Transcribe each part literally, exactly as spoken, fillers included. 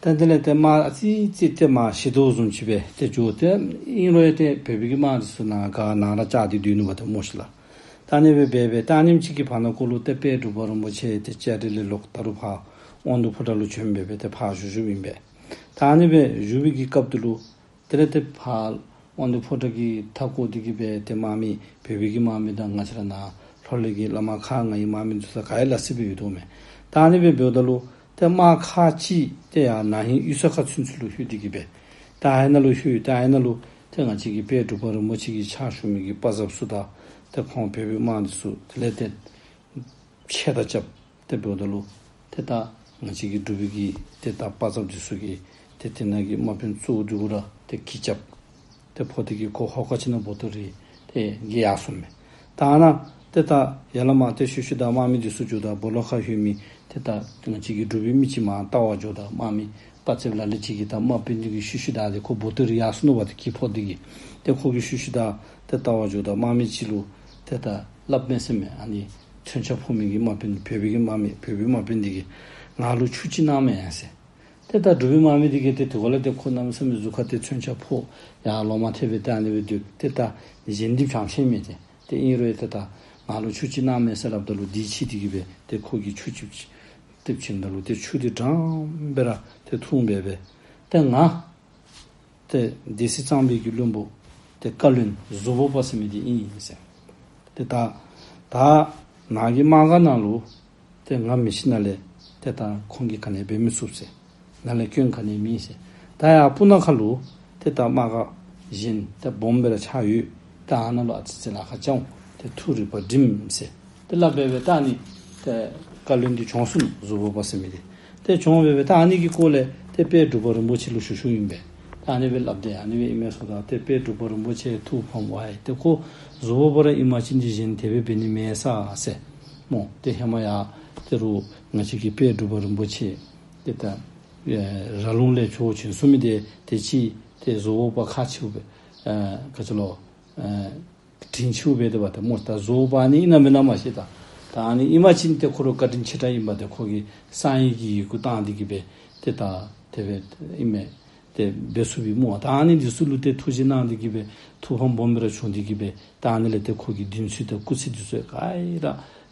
ད་དེ་ལས་ཏེ་དམག་ཨ་ཙི་ཙི་ཏེ་མར་ཞི་དོ་བཟུམ་ཅིག་སྦེ་ཏེ་འགྱོ་སྟེ་ཨིན་རུང་ཡང་ཏེ་བོད་པའི་གི་དམག་འདི་ཚུ་ནཱ་ག་ནཱ་ར་བཅར་ཏེ་སྡོད་ནུག་པ་ཏེ་སྨོ་ཤིག་ལགས། ད་ཨ་ནི་སྦེ་འབད་སྦེ་ད་ཨ་ནེམ་ཅིག་གི་བར་ན་ཀོ་ལུ་ཏེ་དཔལ་འབྲུག་པ་རིན་པོ་ཆེ་ཏེ་ལྕགས་རི་ལས་ལོག་ད་རུང་ཕར་དབང་འདུས་ཕོ་བྲང་ལུ་བྱོན་སྦེ་སྦེ་ཏེ་ཕར་བཞུགས་བཞུགསཔ་ཨིན་པས། ད་ཨ་ནི་སྦེ་བཞུགས་པའི་གི་སྐབས་དེ་ལུ་དེ་ལས་ཏེ་ཕར་དབང་འདུས་ཕོ་བྲང་གི་མཐའ་བསྐོར་ཏེ་གི་སྦེ་ཏེ་དམག་མི་བོད་པའི་གི་དམག་མི་དང་ང་བཅས་ར་ནཱ་ལྷོ་ལས་ཀྱི་བླ་མ་ཁག་ལྔའི་དམག་མི་འདི་ཚུ་ག་ར་སླ་བསྲེ་སྦེ་ཡོད་དོ་མས། ད་ཨ་ནི་སྦེ་འབདཝ་ད་ལུ་ཏེ་དམག་ཁག་ཅིག་ཏེ་ཡར་ན་ཧིང་གཡུས་ས་ཁ་ཚུན་ཚོད་ལུ་ལྷོད་དེ་གི་སྦེ་ད་ཨ་ནཱ་ལུ་ལྷོད། ད་ཨ་ནཱ་ལུ་ཏེ་ང་བཅས་ཀྱི་དཔལ་འབྲུག་པ་རིན་པོ་ཆེ་གི་ཕྱག་ཞུ་མི་གི་དཔའ་མཛངསཔ་ཚུ་དང་ཏེ་ཁོང་བོད་པའི་དམག་འདི་ཚུ་དེ་ལས་ཏེ་ཕྱད་ད་རྐྱབ། ཏེ་འབདཝ་ད་ལུ་ཏེ་ད་ང་བཅས་ཀྱི་འབྲུག་པའི་གི་ཏེ་ད་དཔའ་མཛངསཔ་འདི་ཚུ་གིས་ཏེ་དེ་ནང་གི་དམག་དཔོན་གཙོ་བོ་འདི་གུ་ར་ཏེ་གྱི་རྐྱབ། ཏེ་ཕོག་སྟེ་གི་ཁོ་ཧོ་ཀ་ཅིག་ནང་སྦོ་ཏོ་རིལ་ཏེ་གི་ཡར་སོངམ་མས། ད་ཨ་ནཱ་ཏེ་ད་ཡར་ལས་མར་ཏེ་ཤུལ་ཤུལ་བདའ་དམག་མི་འདི་ཚུ་འགྱོཝ་ད་སྦོ་ལོགས་ཁར་ལྷོད་མི་ཏེ་ད་ང་བཅས་ཀྱི་འབྲུག་པའི་མི་ཅིག་མར་བལྟ་བར་འགྱོཝ་ད་དམག་མི་དཔའ་མཛངསཔ་ལ་ལུ་ཅིག་གིས་ད་དམག་དཔོན་འདི་གི་ཤུལ་ཤུལ་བདའ་སྟེ་ཁོ་སྦོ་ཏོ་རིལ་ཡར་སོང་ནུག་པ་ཏེ་གྱི་ཕོག་སྟེ་གི། ཏེ་ཁོ་གི་ཤུལ་ཤུལ་བདའ་ཏེ་བལྟ་བར་འགྱོཝ་ད་དམག་མི་ཅིག་ལུ་ཏེ་ད་སླབ་མས་ཟེར་མས། ཨ་ནི་མཚོན་ཆ་ཕོག་མི་གི་དམག་དཔོན་བོད་པའི་གི་དམག་མི་བོད་པའི་དམག་དཔོན་འདི་གིས་ང་ལུ་ཆུ་ཅིག་གནངམ་མས་ཟེར། ཏེ་ད་འབྲུག་པའི་དམག་མི་འདི་གིས་ཏེ་དེ་གུ་ལས་ཏེ་ཁོ་གནམ་མེད་ས་མེད་གཟུགས་ཁར་ཏེ་མཚོན་ཆ་ཕོག་ཡར་ལོང་མ་ཐེག་པའི་ཏེ་ཨ་ནི་སྦེ་སྡོད། ཏེ་ད་གཞན་འདི་བྱང་ཤེས་མེད་དེ། ཏེ་ཨིན་རུང་ཏེ་ད་ང་ལུ་ཆུ་ཅིག་གནངམ་མས་ཟེར་སླབ་ད་ལུ་འདི་ཕྱི་སྟེ་གི་སྦེ་ཏེ་ཁོ་གིས་ཆུ་ཅིག་ཏེ་བྱིནམ་ད་ལུ་ཏེ་ཆུ་འདི་དྲངམ་སྦེ་ར་ཏེ་འཐུངམ་སྦེ་སྦེ་ཏེ་ང་ཏེ་སྡེ་སྲིད་གཙང་པའི་གི་བློན་པོ་ཏེ་བཀའ་བློན་བཟོ་བོ་པ་ཟེར་མི་འདི་ཨིན་ཟེར། ཏེ་ད་ད་ནཱ་གི་དམག་སྒར་ནང་ལུ་ཏེ་ང་མི་ཤི་ན་ལས་ཏེ་ད་ཁོང་གིས་ག་ནི་འབད་མི་ཚུགས་ཟེར། ནཱ་ལས་སྐྱོན་ག་ནི་མེད་ཟེར། ད་ཡར་སྤུ་ན་ཁ་ལུ་ཏེ་ད་དམག་སྒར་གཞན་ཏེ་སྦོམ་སྦེ་ར་ཆགས་ཡོད། ད་ཨ་ནཱ་ལུ་ཨ་ཙི་ཙི་ལཱ་ཁག་རྐྱབ་འོང་། ཏེ་ཐུགས་རིག་པ་བསྒྲིམས་ཟེར། ཏེ་སླབ་སྦེ་སྦེ་ད་ཨ་ནི་ཏེ་བཀའ་བློན་འདི་བྱོན་སོང་ནུག། བཟོ་བོ་པ་ཟེར་མི་འདི། ཏེ་བྱོན་སྦེ་སྦེ་ད་ཨ་ནི་གི་སྐོར་ལས་ཏེ་དཔལ་འབྲུག་པ་རིན་པོ་ཆེ་ལུ་ཞུ་ཞུཝ་ཨིན་པས། ད་ཨ་ནི་སྦེ་སླབ་སྟེ་ཨ་ནི་སྦེ་ཨིན་མས་ཟེརཝ་ད་ཏེ་དཔལ་འབྲུག་པ་རིན་པོ་ཆེ་ཐུགས་ཕམ་པ་ཡི། ཏེ་ཁོ་བཟོ་བོ་པ་ར་ཨིན་པ་ཅིན་འདི་གཞན་དེ་སྦེ་འབད་ནི་མེད་ས་ཟེར་སྨོ། ཏེ་ཧེ་མ་ཡང་ཏེ་རུང་ང་བཅས་ཀྱི་དཔལ་འབྲུག་པ་རིན་པོ་ཆེ་ཏེ་ད་ཨེ་ར་ལུང་ལས་བྱོག་བྱོན་སོང་མི་འདི་ཏེ་ཅིག་ཏེ་བཟོ་བོ་པ་ཁག་ཆེཝ་སྦེ་ཨེ་ག་ཅི་ལོ་ཨེ་དྲིན་ཆེཝ་སྦེ་སྡོདཔ་ད་སྨོ། ད་བཟོ་བོ་པ་ཨ་ནི་ཨིན་ན་མེན་ན་མ་ཤེས། ད་ད་ཨ་ནི་ཨིན་པ་ཅིན་ཏེ་ཁོ་ར་བཀའ་དྲིན་ཆེ་དྲགས་ཨིན་པས། ཏེ་ཁོ་གིས་གསང་ཡིག་གི་ཡི་གུ་བཏང་སྟེ་གི་སྦེ་ཏེ་ད་དེ་སྦེ་ཨིན་མས། ཏེ་འབད་ཚུགས་པས་སྨོ། ད་ཨ་ནི་འདི་ཚུ་ལུ་ཏེ་ཐུགས་རྗེ་གནང་སྟེ་གི་སྦེ་ཐུགས་ཕམ་སྦོམ་སྦེ་ར་བྱུང་སྟེ་གི་སྦེ་ད་ཨ་ནི་ལས་ཏེ་ཁོ་གི་གདུང་ཚོད་དང་སྐུ་ཚེ་འདི་ཚུ་ག་ར་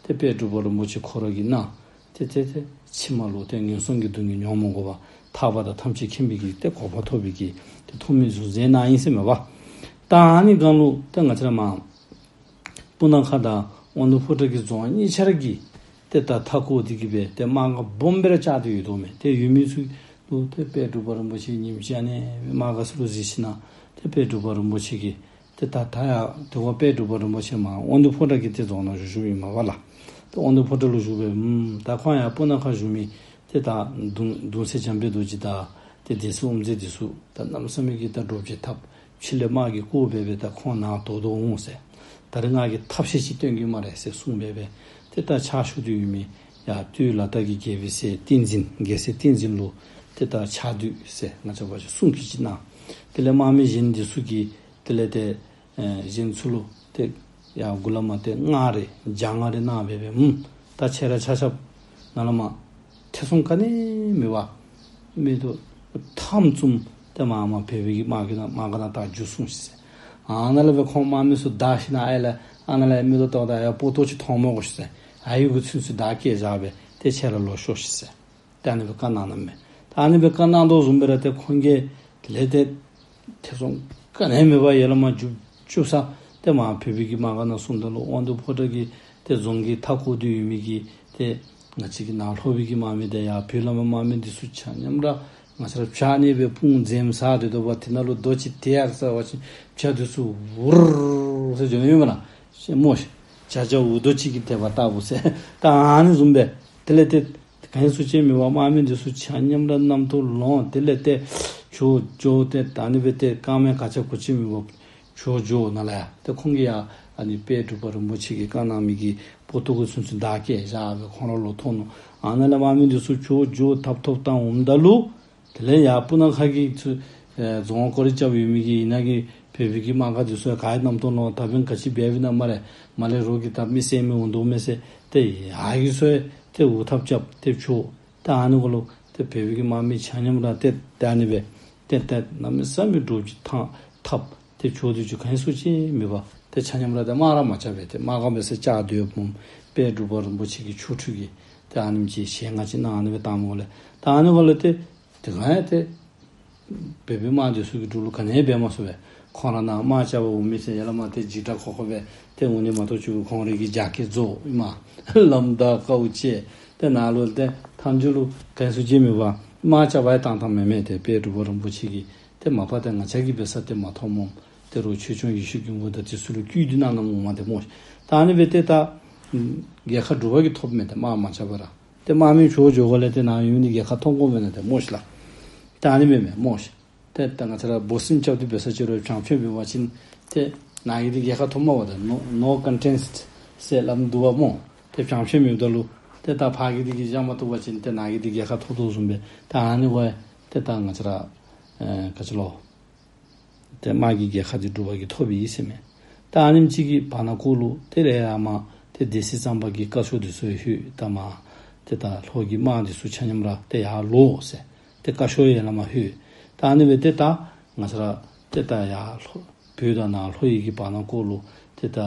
ཏེ་དཔལ་འབྲུག་པ་རིན་པོ་ཆེ་ཁོ་ར་གིས་གནང་། ཏེ་ཏེ་ཏེ་ཕྱི་མ་ལུ་ཏེ་ངན་སོང་གི་སྡུག་བསྔལ་མྱོང་མི་དགོ་པར་ཐར་པ་དང་ཐམས་ཅད་མཁྱེན་པའི་གི་ཏེ་གོ་འཕང་ཐོབ་པའི་གི་ཏེ་ཐོབ་མི་ཚུ་མཛད་གནང་ཡི་ཟེར་མས་པ། ད་ཨ་ནི་སྒང་ལུ་ཏེ་ང་བཅས་ར་མར་སྤུ་ན་ཁ་དང་དབང་འདུས་ཕོ་བྲང་གི་རྫོང་གཉིས་ཆ་ར་གི་ཏེ་ད་མཐའ་བསྐོར་ཏེ་གི་སྦེ་ཏེ་དམག་སྒར་སྦོམ་སྦེ་ར་བཅགས་ཏེ་ཡོད་དོ་མས། ཏེ་ཡོད་མི་ཚུ་ལུ་ཏེ་དཔལ་འབྲུག་པ་རིན་པོ་ཆེ་ཉིནམ་གཅིག་ཨ་ནི་དམག་སྒར་ཚུ་ལུ་གཟིགས་ཞིན་ན་ཏེ་དཔལ་འབྲུག་པ་རིན་པོ་ཆེ་གིས་ཏེ་ད་ད་ཡང་དེ་ཁར་དཔལ་འབྲུག་པ་རིན་པོ་ཆེ་མར་དབང་འདུས་ཕོ་བྲང་གི་ཏེ་རྫོང་ནང་བཞུགས་བཞུགསཔ་ཨིན་མས་པ་ལགས། ཏེ་དབང་འདུས་ཕོ་བྲང་ལུ་བཞུགས་སྦེ་ཨུམ་ད་ཁོང་ཡར་སྤུ་ན་ཁ་བཞུགས་མི་ཏེ་ད་གདུང་གདུང་སྲས་འཇམ་དཔལ་རྡོ་རྗེ་དང་ཏེ་སྡེ་སྲིད་དབུ་མཛད་འདི་ཚུ་ད་གནམ་མེད་ས་མེད་ཀྱི་ད་འདྲོག་བྱེལ་འཐབ། ཕྱི་ལས་དམག་གིས་བསྐོར་སྦེ་སྦེ་ད་ཁོང་ནཱ་དོ་དོ་འོང་ཟེར། ད་རེས་ང་གིས་ཐབས་ཤེས་ཅིག་སྟོན་གེ་སྨ་རེ་ཟེར་གསུངས་སྦེ་སྦེ་ཏེ་ད་ཕྱག་ཞུ་སྟེ་ཡོད་མི་ཡར་སྟོད་ལ་དྭགས་ཀྱི་རྒྱལ་པོའི་སྲས་བསྟན་འཛིན་རྒྱལ་སྲས་བསྟན་འཛིན་ལུ་ཏེ་ད་ཕྱག་མདུད་ཟེར་ང་བཅས་པ་ཅིག་སྲུང་སྐུད་ཅིག་གནང་། དེ་ལས་དམག་མི་གཞན་འདི་ཚུ་གིས་དེ་ལས་ཏེ་ཨེ་གཞན་ཚུ་ལུ་ཏེ་ཡར་མགུ་ལས་མར་ཏེ་སྔགས་རེ་ལྗགས་སྔགས་རེ་གནང་སྦེ་སྦེ་ཨུམ་ད་ཁྱེད་ར་ཆ་ཁྱབ་ནཱ་ལས་མར་ཐེ་ཚོམ་ག་ནི་མེད་པར་མིག་ཏོ་ཐམ་བཙུམ་སྟེ་མར་མར་བོད་པའི་གི་དམག་གི་ནང་དམག་སྒར་ནང་ད་འཛུལ་སོང་ཤིག་ཟེར། ཨ་ནཱ་ལས་སྦེ་ཁོང་དམག་མི་ཚུ་བདའ་ཞིན་ན་ཨའི་ལས་ཨ་ནཱ་ལས་མིག་ཏོ་བལྟཝ་ད་ཡར་སྤོ་ཏོ་ཅིག་མཐོངམ་མས་གོ་ཤིག་ཟེར། ཨའི་གུ་ཚུན་ཚོད་བདའ་བསྐྱལ་བཞག་སྦེ་ཏེ་ཁྱེད་ར་ལོག་ཤོག་ཤིག་ཟེར། ཏེ་ཨ་ནི་སྦེ་བཀའ་གནང་གནངམ་མས། ད་ཨ་ནི་སྦེ་བཀའ་གནང་དོ་བཟུམ་སྦེ་ར་ཏེ་ཁོང་གིས་དེ་ལས་ཏེ་ཐེ་ཚོམ་ག་ནི་མེད་པར་ཡར་ལས་མར་རྒྱུག་རྒྱུག་ས་ཏེ་མར་བོད་པའི་གི་དམག་སྒར་ནང་སོངམ་ད་ལུ་དབང་འདུས་ཕོ་བྲང་གི་ཏེ་རྫོང་གི་མཐའ་བསྐོར་ཏེ་ཡོད་མི་གི་ཏེ་ང་བཅས་ཀྱི་ནཱ་ལྷོ་པའི་གི་དམག་མི་དང་ཡར་བོད་ལས་མར་དམག་མི་འདི་ཚུ་ཆ་མཉམ་ར་ང་བཅས་ར་བྱག་ནང་སྦེ་དཔུང་འཛོམས་ས་རེ་དོ་བ། དེ་ནང་ལུ་རྡོ་ཅིག་ཐལ་ཡར་ཟ་བ་ཅིན་བྱག་འདི་ཚུ་འུར་ཟེར་འགྱོ་ནི་ཡོད་མེན་ན། ཤེས་སྨོ་ཤིག། བྱ་བྱ་འུར་རྡོ་ཅིག་གིས་དེད་པ་ལྟ་བུ་ཟེར། ད་ཨ་ནི་བཟུམ་སྦེ་དེ་ལས་ཏེ་ག་ནི་ཚུ་ཅིག་མེད་པར་དམག་མི་འདི་ཚུ་ཆ་མཉམ་ར་རྣམ་རྟོག་ལོང་། དེ་ལས་ཏེ་བྱོག་འགྱོ་སྟེ་ད་ཨ་ནི་སྦེ་ཏེ་རྐངམ་ག་ཅི་གུ་ཅི་མེད་པར་བྱོག་འགྱོ་ནཱ་ལས་ཡར། ཏེ་ཁོང་གིས་ཡར་ཨ་ནི་དཔལ་འབྲུག་པ་རིན་པོ་ཆེ་གིས་བཀའ་གནང་མི་གི་སྤོ་ཏོ་གུ་ཚུན་ཚོད་བདའ་བསྐྱལ་བཞག་སྦེ་ཁོང་ར་ལོག་ཐོན་ནུག། ཨ་ནཱ་ལས་དམག་མི་འདི་ཚུ་བྱོག་འགྱོ་ཐབ་ཐོབ་བཏང་འོངམ་ད་ལུ་དེ་ལས་ཡར་སྤུ་ན་ཁ་གི་ཚུ་ཨེ་རྫོང་སྐོར་ར་རྐྱབ་ཡོད་མི་གི་ཨ་ནཱ་གི་བོད་པའི་གི་དམག་སྒར་འདི་ཚུ་ག་ར་རྣམ་རྟོག་ལོང་། ད་འབདན་ག་ཅི་འབད་འབདཝ་ཨིན་ན་སྨ་རེ། མར་ལས་རོགས་ཀྱིས་ད་མི་བསད་མི་འོང་དོ་མས་ཟེར་ཏེ་ཡར་གི་ཚུ་ཏེ་འུ་ཐབ་རྐྱབ་སྟེ་བྱོག། ད་ཨ་ནི་གུ་ལུ་ ཏེ་བོད་པའི་གི་དམག་མི་ཆ་མཉམ་ར་ཏེ་ཏེ་ཨ་ནི་སྦེ་ཏེ་ཏེ་གནམ་མེད་ས་མེད་འདྲོག་ཅིག་ཐང་ཐབ་ཏེ་ཇོ་བདེ་ཇོ་ག་ནི་སུ་ཅིག་མེད་པར་ཏེ་ཆ་མཉམ་ར་ཏེ་དམག་ར་མ་རྐྱབ་པས། ཏེ་དམག་སྒར་འབད་སར་བཅར་སྡོད་འོངམ་དཔལ་འབྲུག་པ་རིན་པོ་ཆེ་གི་ཆོ་འཕྲུལ་གྱིས་ཏེ་ཨ་ནེམ་ཅིག་ཞལ་སྔ་ཅིག་གནང་ཨ་ནི་སྦེ་བཏངམ་ལས་ད་ཨ་ནི་འབདཝ་ལས་ཏེ་དེ་ག་ཡང་ཏེ་བོད་པའི་དམག་འདི་ཚུ་གིས་འབྲུག་ལུ་ག་ནི་འབད་མ་ཚུགས་པས། ཁོང་ར་ནཱ་དམག་རྐྱབ་པར་འོང་མི་ཚུ་ཡར་ལས་མར་ཏེ་འཇིགས་སྐྲག་ཁོག་ཁོག་སྦེ་ཏེ་འོང་ནི་མ་གཏོགས་ཅིག་ཁོང་རའི་གི་རྒྱགས་སྐལ་རྫོགས་ཨིན་མས། ལམ་བདའ་དཀའཝ་སྤྱད། ཏེ་ནཱ་ལུ་ཏེ་མཐའ་མཇུག་ལུ་ག་ནི་སུ་ཅིག་མེད་པར་དམག་རྐྱབ་པར་བཏང་བཏངམ་མེན་མས། ཏེ་དཔལ་འབྲུག་པ་རིན་པོ་ཆེ་གིས་ཏེ་མ་པ་ཏེ་ང་བཅས་ཀྱིས་འབད་སར་ཏེ་མ་མཐོངམ་སྨོ། ཏེ་རོགས་ཆོས་སྐྱོང་ཡེ་ཤེས་མགོན་པོ་དང་དེ་ཚུ་ལུ་བསྐུལ་ཏེ་གནང་གནངམ་འོང་མས་ཏེ་སྨོ། ད་ཨ་ནི་སྦེ་ཏེ་ད་རྒྱལ་ཁ་འབྲུག་པ་གིས་ཐོབ་མས། ཏེ་དམག་མ་རྐྱབ་པར་ར་ཏེ་དམག་མི་བྱོག་འགྱོ་དགོཔ་ལས་ཏེ་ནཱ་ཡོད་མི་གིས་རྒྱལ་ཁ་ཐོབ་དགོ་མེན་ན་ཏེ་སྨོ་ཤིག་ལགས། ད་ཨ་ནི་སྦེ་མས་སྨོ་ཤིག། ཏེ་ད་ང་བཅས་ར་འབོ་སེམས་རྐྱབ་སྟེ་འབད་སར་ཅིག་རོགས་བྱང་ཆོས་འབད་བ་ཅིན་ཏེ་ནཱ་གིས་འདི་རྒྱལ་ཁ་ཐོབ་མ་པ་ད་no, no contest ཟེར་སླབ་འདུག་པ་སྨོ། ཏེ་བྱང་ཆོས་མེདཔ་ད་ལུ་ཏེ་ད་ཕར་གྱི་འདི་གིས་བཅག་མ་བཏུབ་པ་ཅིན་ཏེ་ནཱ་གིས་འདི་རྒྱལ་ཁ་ཐོབ་དོ་བཟུམ་སྦེ་ད་ཨ་ནི་སྦེ་ཏེ་ད་ང་བཅས་ར་ཨེ་ག་ཅི་ལོ། ཏེ་དམག་གི་རྒྱལ་ཁ་འདི་འབྲུག་པ་གིས་ཐོབ་ཡི་ཟེར་མས། ད་ཨ་ནེམ་ཅིག་གི་བར་ན་ཀོ་ལུ་ཏེ་ལས་ཡར་མར་ཏེ་སྡེ་སྲིད་གཙང་པ་གི་བཀའ་ཤོག་འདི་ཚུ་ལྷོད། ད་མར་ཏེ་ད་ལྷོ་གི་དམག་འདི་ཚུ་ཆ་མཉམ་ར་ཏེ་ཡར་ལོག་ཟེར་ཏེ་བཀའ་ཤོག་ཡར་ལས་མར་ལྷོད། ད་ཨ་ནི་སྦེ་ཏེ་ད་ང་བཅས་ར་ཏེ་ད་ཡར་ལྷོ་བོད་དང་ནཱ་ལྷོ་ཡི་གི་བར་ན་ཀོ་ལུ་ཏེ་ད་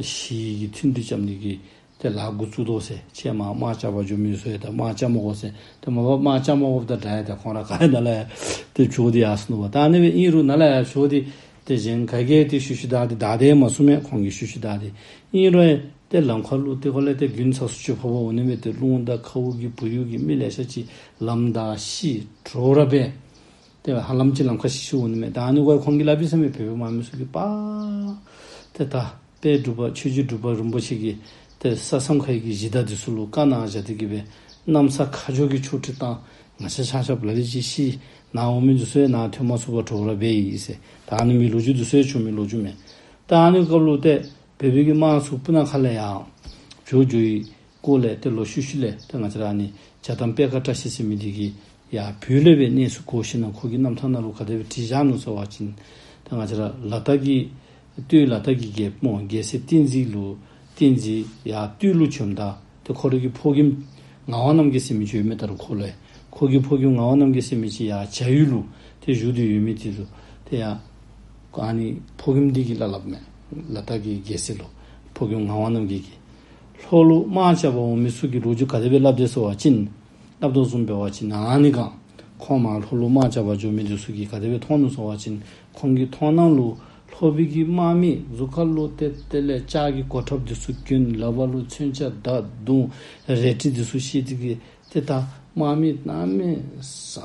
ཞི་གི་མཐུན་འབྲེལ་རྐྱབ་ནི་གི་ཏེ་ལཱ་འགོ་བཙུགས་དོ་ཟེར། ཁྱེད་མར་དམག་རྐྱབ་པར་འགྱོ་མི་ཚུ་ཡང་ད་དམག་རྐྱབ་མ་དགོ་ཟེར། ཏེ་མ་པ་དམག་རྐྱབ་མ་དགོཔ་དང་འདྲ་ཡ་ཏེ་ཁོང་ར་ག་ཡང་ནཱ་ལས་ཡར་ཏེ་བྱོག་སྟེ་ཡར་སོང་ནུག་པ། ད་ཨ་ནི་སྦེ་ཨིན་རུང་ནཱ་ལས་ཡར་བྱོག་སྟེ་ཏེ་གཞན་ག་གིས་ཏེ་ཤུལ་ཤུལ་བདའ་སྟེ་བདའ་སྟེ་མ་སོང་མས། ཁོང་གིས་ཤུལ་ཤུལ་བདའ་སྟེ། ཨིན་རུང་ཏེ་ལམ་ཁ་ལུ་ཏེ་ཁོ་ལས་ཏེ་དགུན་ཚ་སུ་ཅིག་ཕོག་པར་འོང་ནི་མས། ཏེ་རླུང་དང་ཁཝ་གིས་བུ་ཡུག་གིས་མི་ལེ་ཤ་ཅིག་ལམ་བདའ་ཤི་འདྲོག་ར་འབད། ཏེ་ཧ་ལམ་ཅིག་ལམ་ཁར་ཤི་ཤི་འོང་ནི་མས། ད་ཨ་ནི་གུ་ཁོང་གིས་སླབ་ཡི་ཟེར་མས། བོད་པའི་དམག་མི་ཚུ་གིས་པ་ཏེ་ད་དཔལ་འབྲུག་པ་ཆོས་རྗེ་འབྲུག་པ་རིན་པོ་ཆེ་གིས་ཏེ་ས་མཚམས་ཁ་གི་གཞི་བདག་འདི་ཚུ་ལུ་བཀའ་གནང་བཞག་སྟེ་གི་སྦེ་གནམ་ས་ཁ་སྦྱོར་གྱི་ཆོ་འཕྲུལ་བཏང་། ང་བཅས་ཆ་ཁྱབ་ལ་ལུ་ཅིག་ཤི། ནཱ་འོང་མི་འདི་ཚུ་ཡང་ནཱ་ཐོན་མ་ཚུགས་པར་འདྲོག་ར་འབད་ཡི་ཟེར། ད་ཨ་ནི་མི་ལོ་རྒྱུས་འདི་ཚུ་ཡང་བྱུང་མི་ལོ་རྒྱུས་མས། ད་ཨ་ནི་སྐབས་ལུ་ཏེ་བོད་པའི་གི་དམག་ཚུ་སྤུ་ན་ཁ་ལས་ཡར་བྱོག་འགྱོ་བའི་སྐོར་ལས་ཏེ་ལོག་ཤུལ་ཤུལ་ལས་ཏེ་ང་བཅས་ར་ཨ་ནི་བྱ་བཏང་པད་དཀར་བཀྲ་ཤིས་ཟེར་མི་འདི་གིས་ཡར་བོད་ལས་སྦེ་གནས་ཚུལ་གོ་ཞིནམ་ལས་ཁོ་གི་རྣམ་ཐར་ནང་ལུ་ག་དེ་སྦེ་བྲིས་བཞག་ནུག་ཟེར་བ་ཅིན་ཏེ་ང་བཅས་ར་ལ་དྭགས་ཀྱི་སྟོད་ལ་དྭགས་ཀྱི་རྒྱལ་མོ་རྒྱལ་སྲས་བསྟན་འཛིན་ལུ་བསྟན་འཛིན་ཡར་སྟོད་ལུ་བྱོནམ་ད་ཏེ་ཁོ་རའི་གི་ཕོ་རྒནམ་ངག་དབང་རྣམ་རྒྱལ་ཟེར་མི་ཅིག་ཡོད་མས། ད་རུང་ཁོ་ལུ་ཁོ་གི་ཕོ་རྒནམ་ངག་དབང་རྣམ་རྒྱལ་ཟེར་མི་ཅིག་ཡར་བྱ་ཡུལ་ལུ་ཏེ་བཞུགས་ཏེ་ཡོད་མི་འདི་ལུ་ཏེ་ཡར་ཨ་ནི་ཕོ་རྒནམ་འདི་གིས་སླབ་སླབ་མས། ལ་དྭགས་ཀྱི་རྒྱལ་སྲས་ལུ་ཕོ་རྒནམ་ངག་དབང་རྣམ་རྒྱལ་གྱིས་ལྷོ་ལུ་དམག་རྐྱབ་པར་འོང་མི་ཚུ་གི་ལོ་རྒྱུས་ག་དེ་སྦེ་སླབ་དེས་ཟེར་བ་ཅིན་སླབ་དོ་བཟུམ་འབད་བ་ཅིན་ཨ་ནི་ག་ཁོང་མར་ལྷོ་ལུ་དམག་རྐྱབ་པར་འགྱོ་མི་འདི་ཚུ་གིས་ག་དེ་སྦེ་མཐོང་ནུག་ཟེར་བ་ཅིན་ཁོང་གི་མཐོང་སྣང་ལུ་ལྷོ་པའི་གི་དམག་མི་གཟུགས་ཁ་ལུ་ཏེ་དེ་ལས་ལྕགས་ཀྱི་གོ་ཁྲབ་འདི་ཚུ་གྱོན། ལག་པ་ལུ་མཚོན་ཆ་མདའ་མདུང་རལ་གྲི་འདི་ཚུ་བཤེད་དེ་གི་ཏེ་ད་དམག་མི་གནམ་མེད་ས་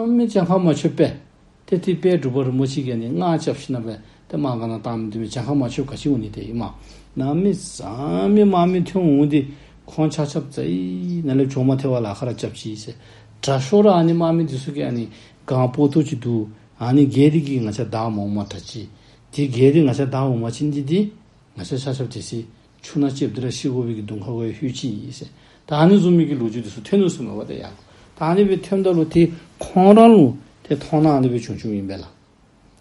མེད་གྱངས་ཁ་མ་ཆོདཔ་སྦེ་ཏེ་ཏེ་དཔལ་འབྲུག་པ་རིན་པོ་ཆེ་གིས་ཨ་ནི་དམག་རྐྱབ་ཞིནམ་ལས་སྦེ་ཏེ་དམག་སྒར་ནང་བཏང་མི་འདི་མི་གྱངས་ཁ་མ་ཆོདཔ་ག་ཅི་འོང་ནི་ཏེ་ཨིན་མས། གནམ་མེད་ས་མེད་དམག་མི་ཐོན་འོང་སྟེ་ཁོང་ཆ་ཁྱབ་རྩ་ཡི་ནང་ལས་བྱོག་མ་ཐལ་བར་ལཱ་ཁག་ར་རྐྱབ་ཅི་ཟེར། དྲག་ཤོས་ར་ཨ་ནི་དམག་མི་འདི་ཚུ་གིས་ཨ་ནི་གངས་སྤོ་ཏོ་ཅིག་འདུག། ཨ་ནི་བརྒལ་ཏེ་གི་ང་བཅས་བདའ་འོངམ་དྲག་ཅི། དེ་བརྒལ་ཏེ་ང་བཅས་བདའ་འོང་པ་ཅིན་འདི་འདི་ང་བཅས་ཆ་ཁྱབ་དེ་ཚེ་ཆུ་ནང་ལྕེབས་ཏེ་ར་ཤི་དགོ་པའི་གི་གདོང་ཁ་གུ་ཡང་ལྷོད་ཅི་ཟེར། ད་ཨ་ནི་བཟུམ་མའི་གི་ལོ་རྒྱུས་འདི་ཚུ་ཐོན་ནུག་ཟེར་མས་པ་ཏེ་ཡ། ད་ཨ་ནི་སྦེ་ཐོནམ་ད་ལུ་ཏེ་ཁོང་ར་ལུ་ཏེ་མཐོང་སྣང་ཨ་ནི་སྦེ་བྱུང་བྱུངམ་ཨིན་པས་ལགས།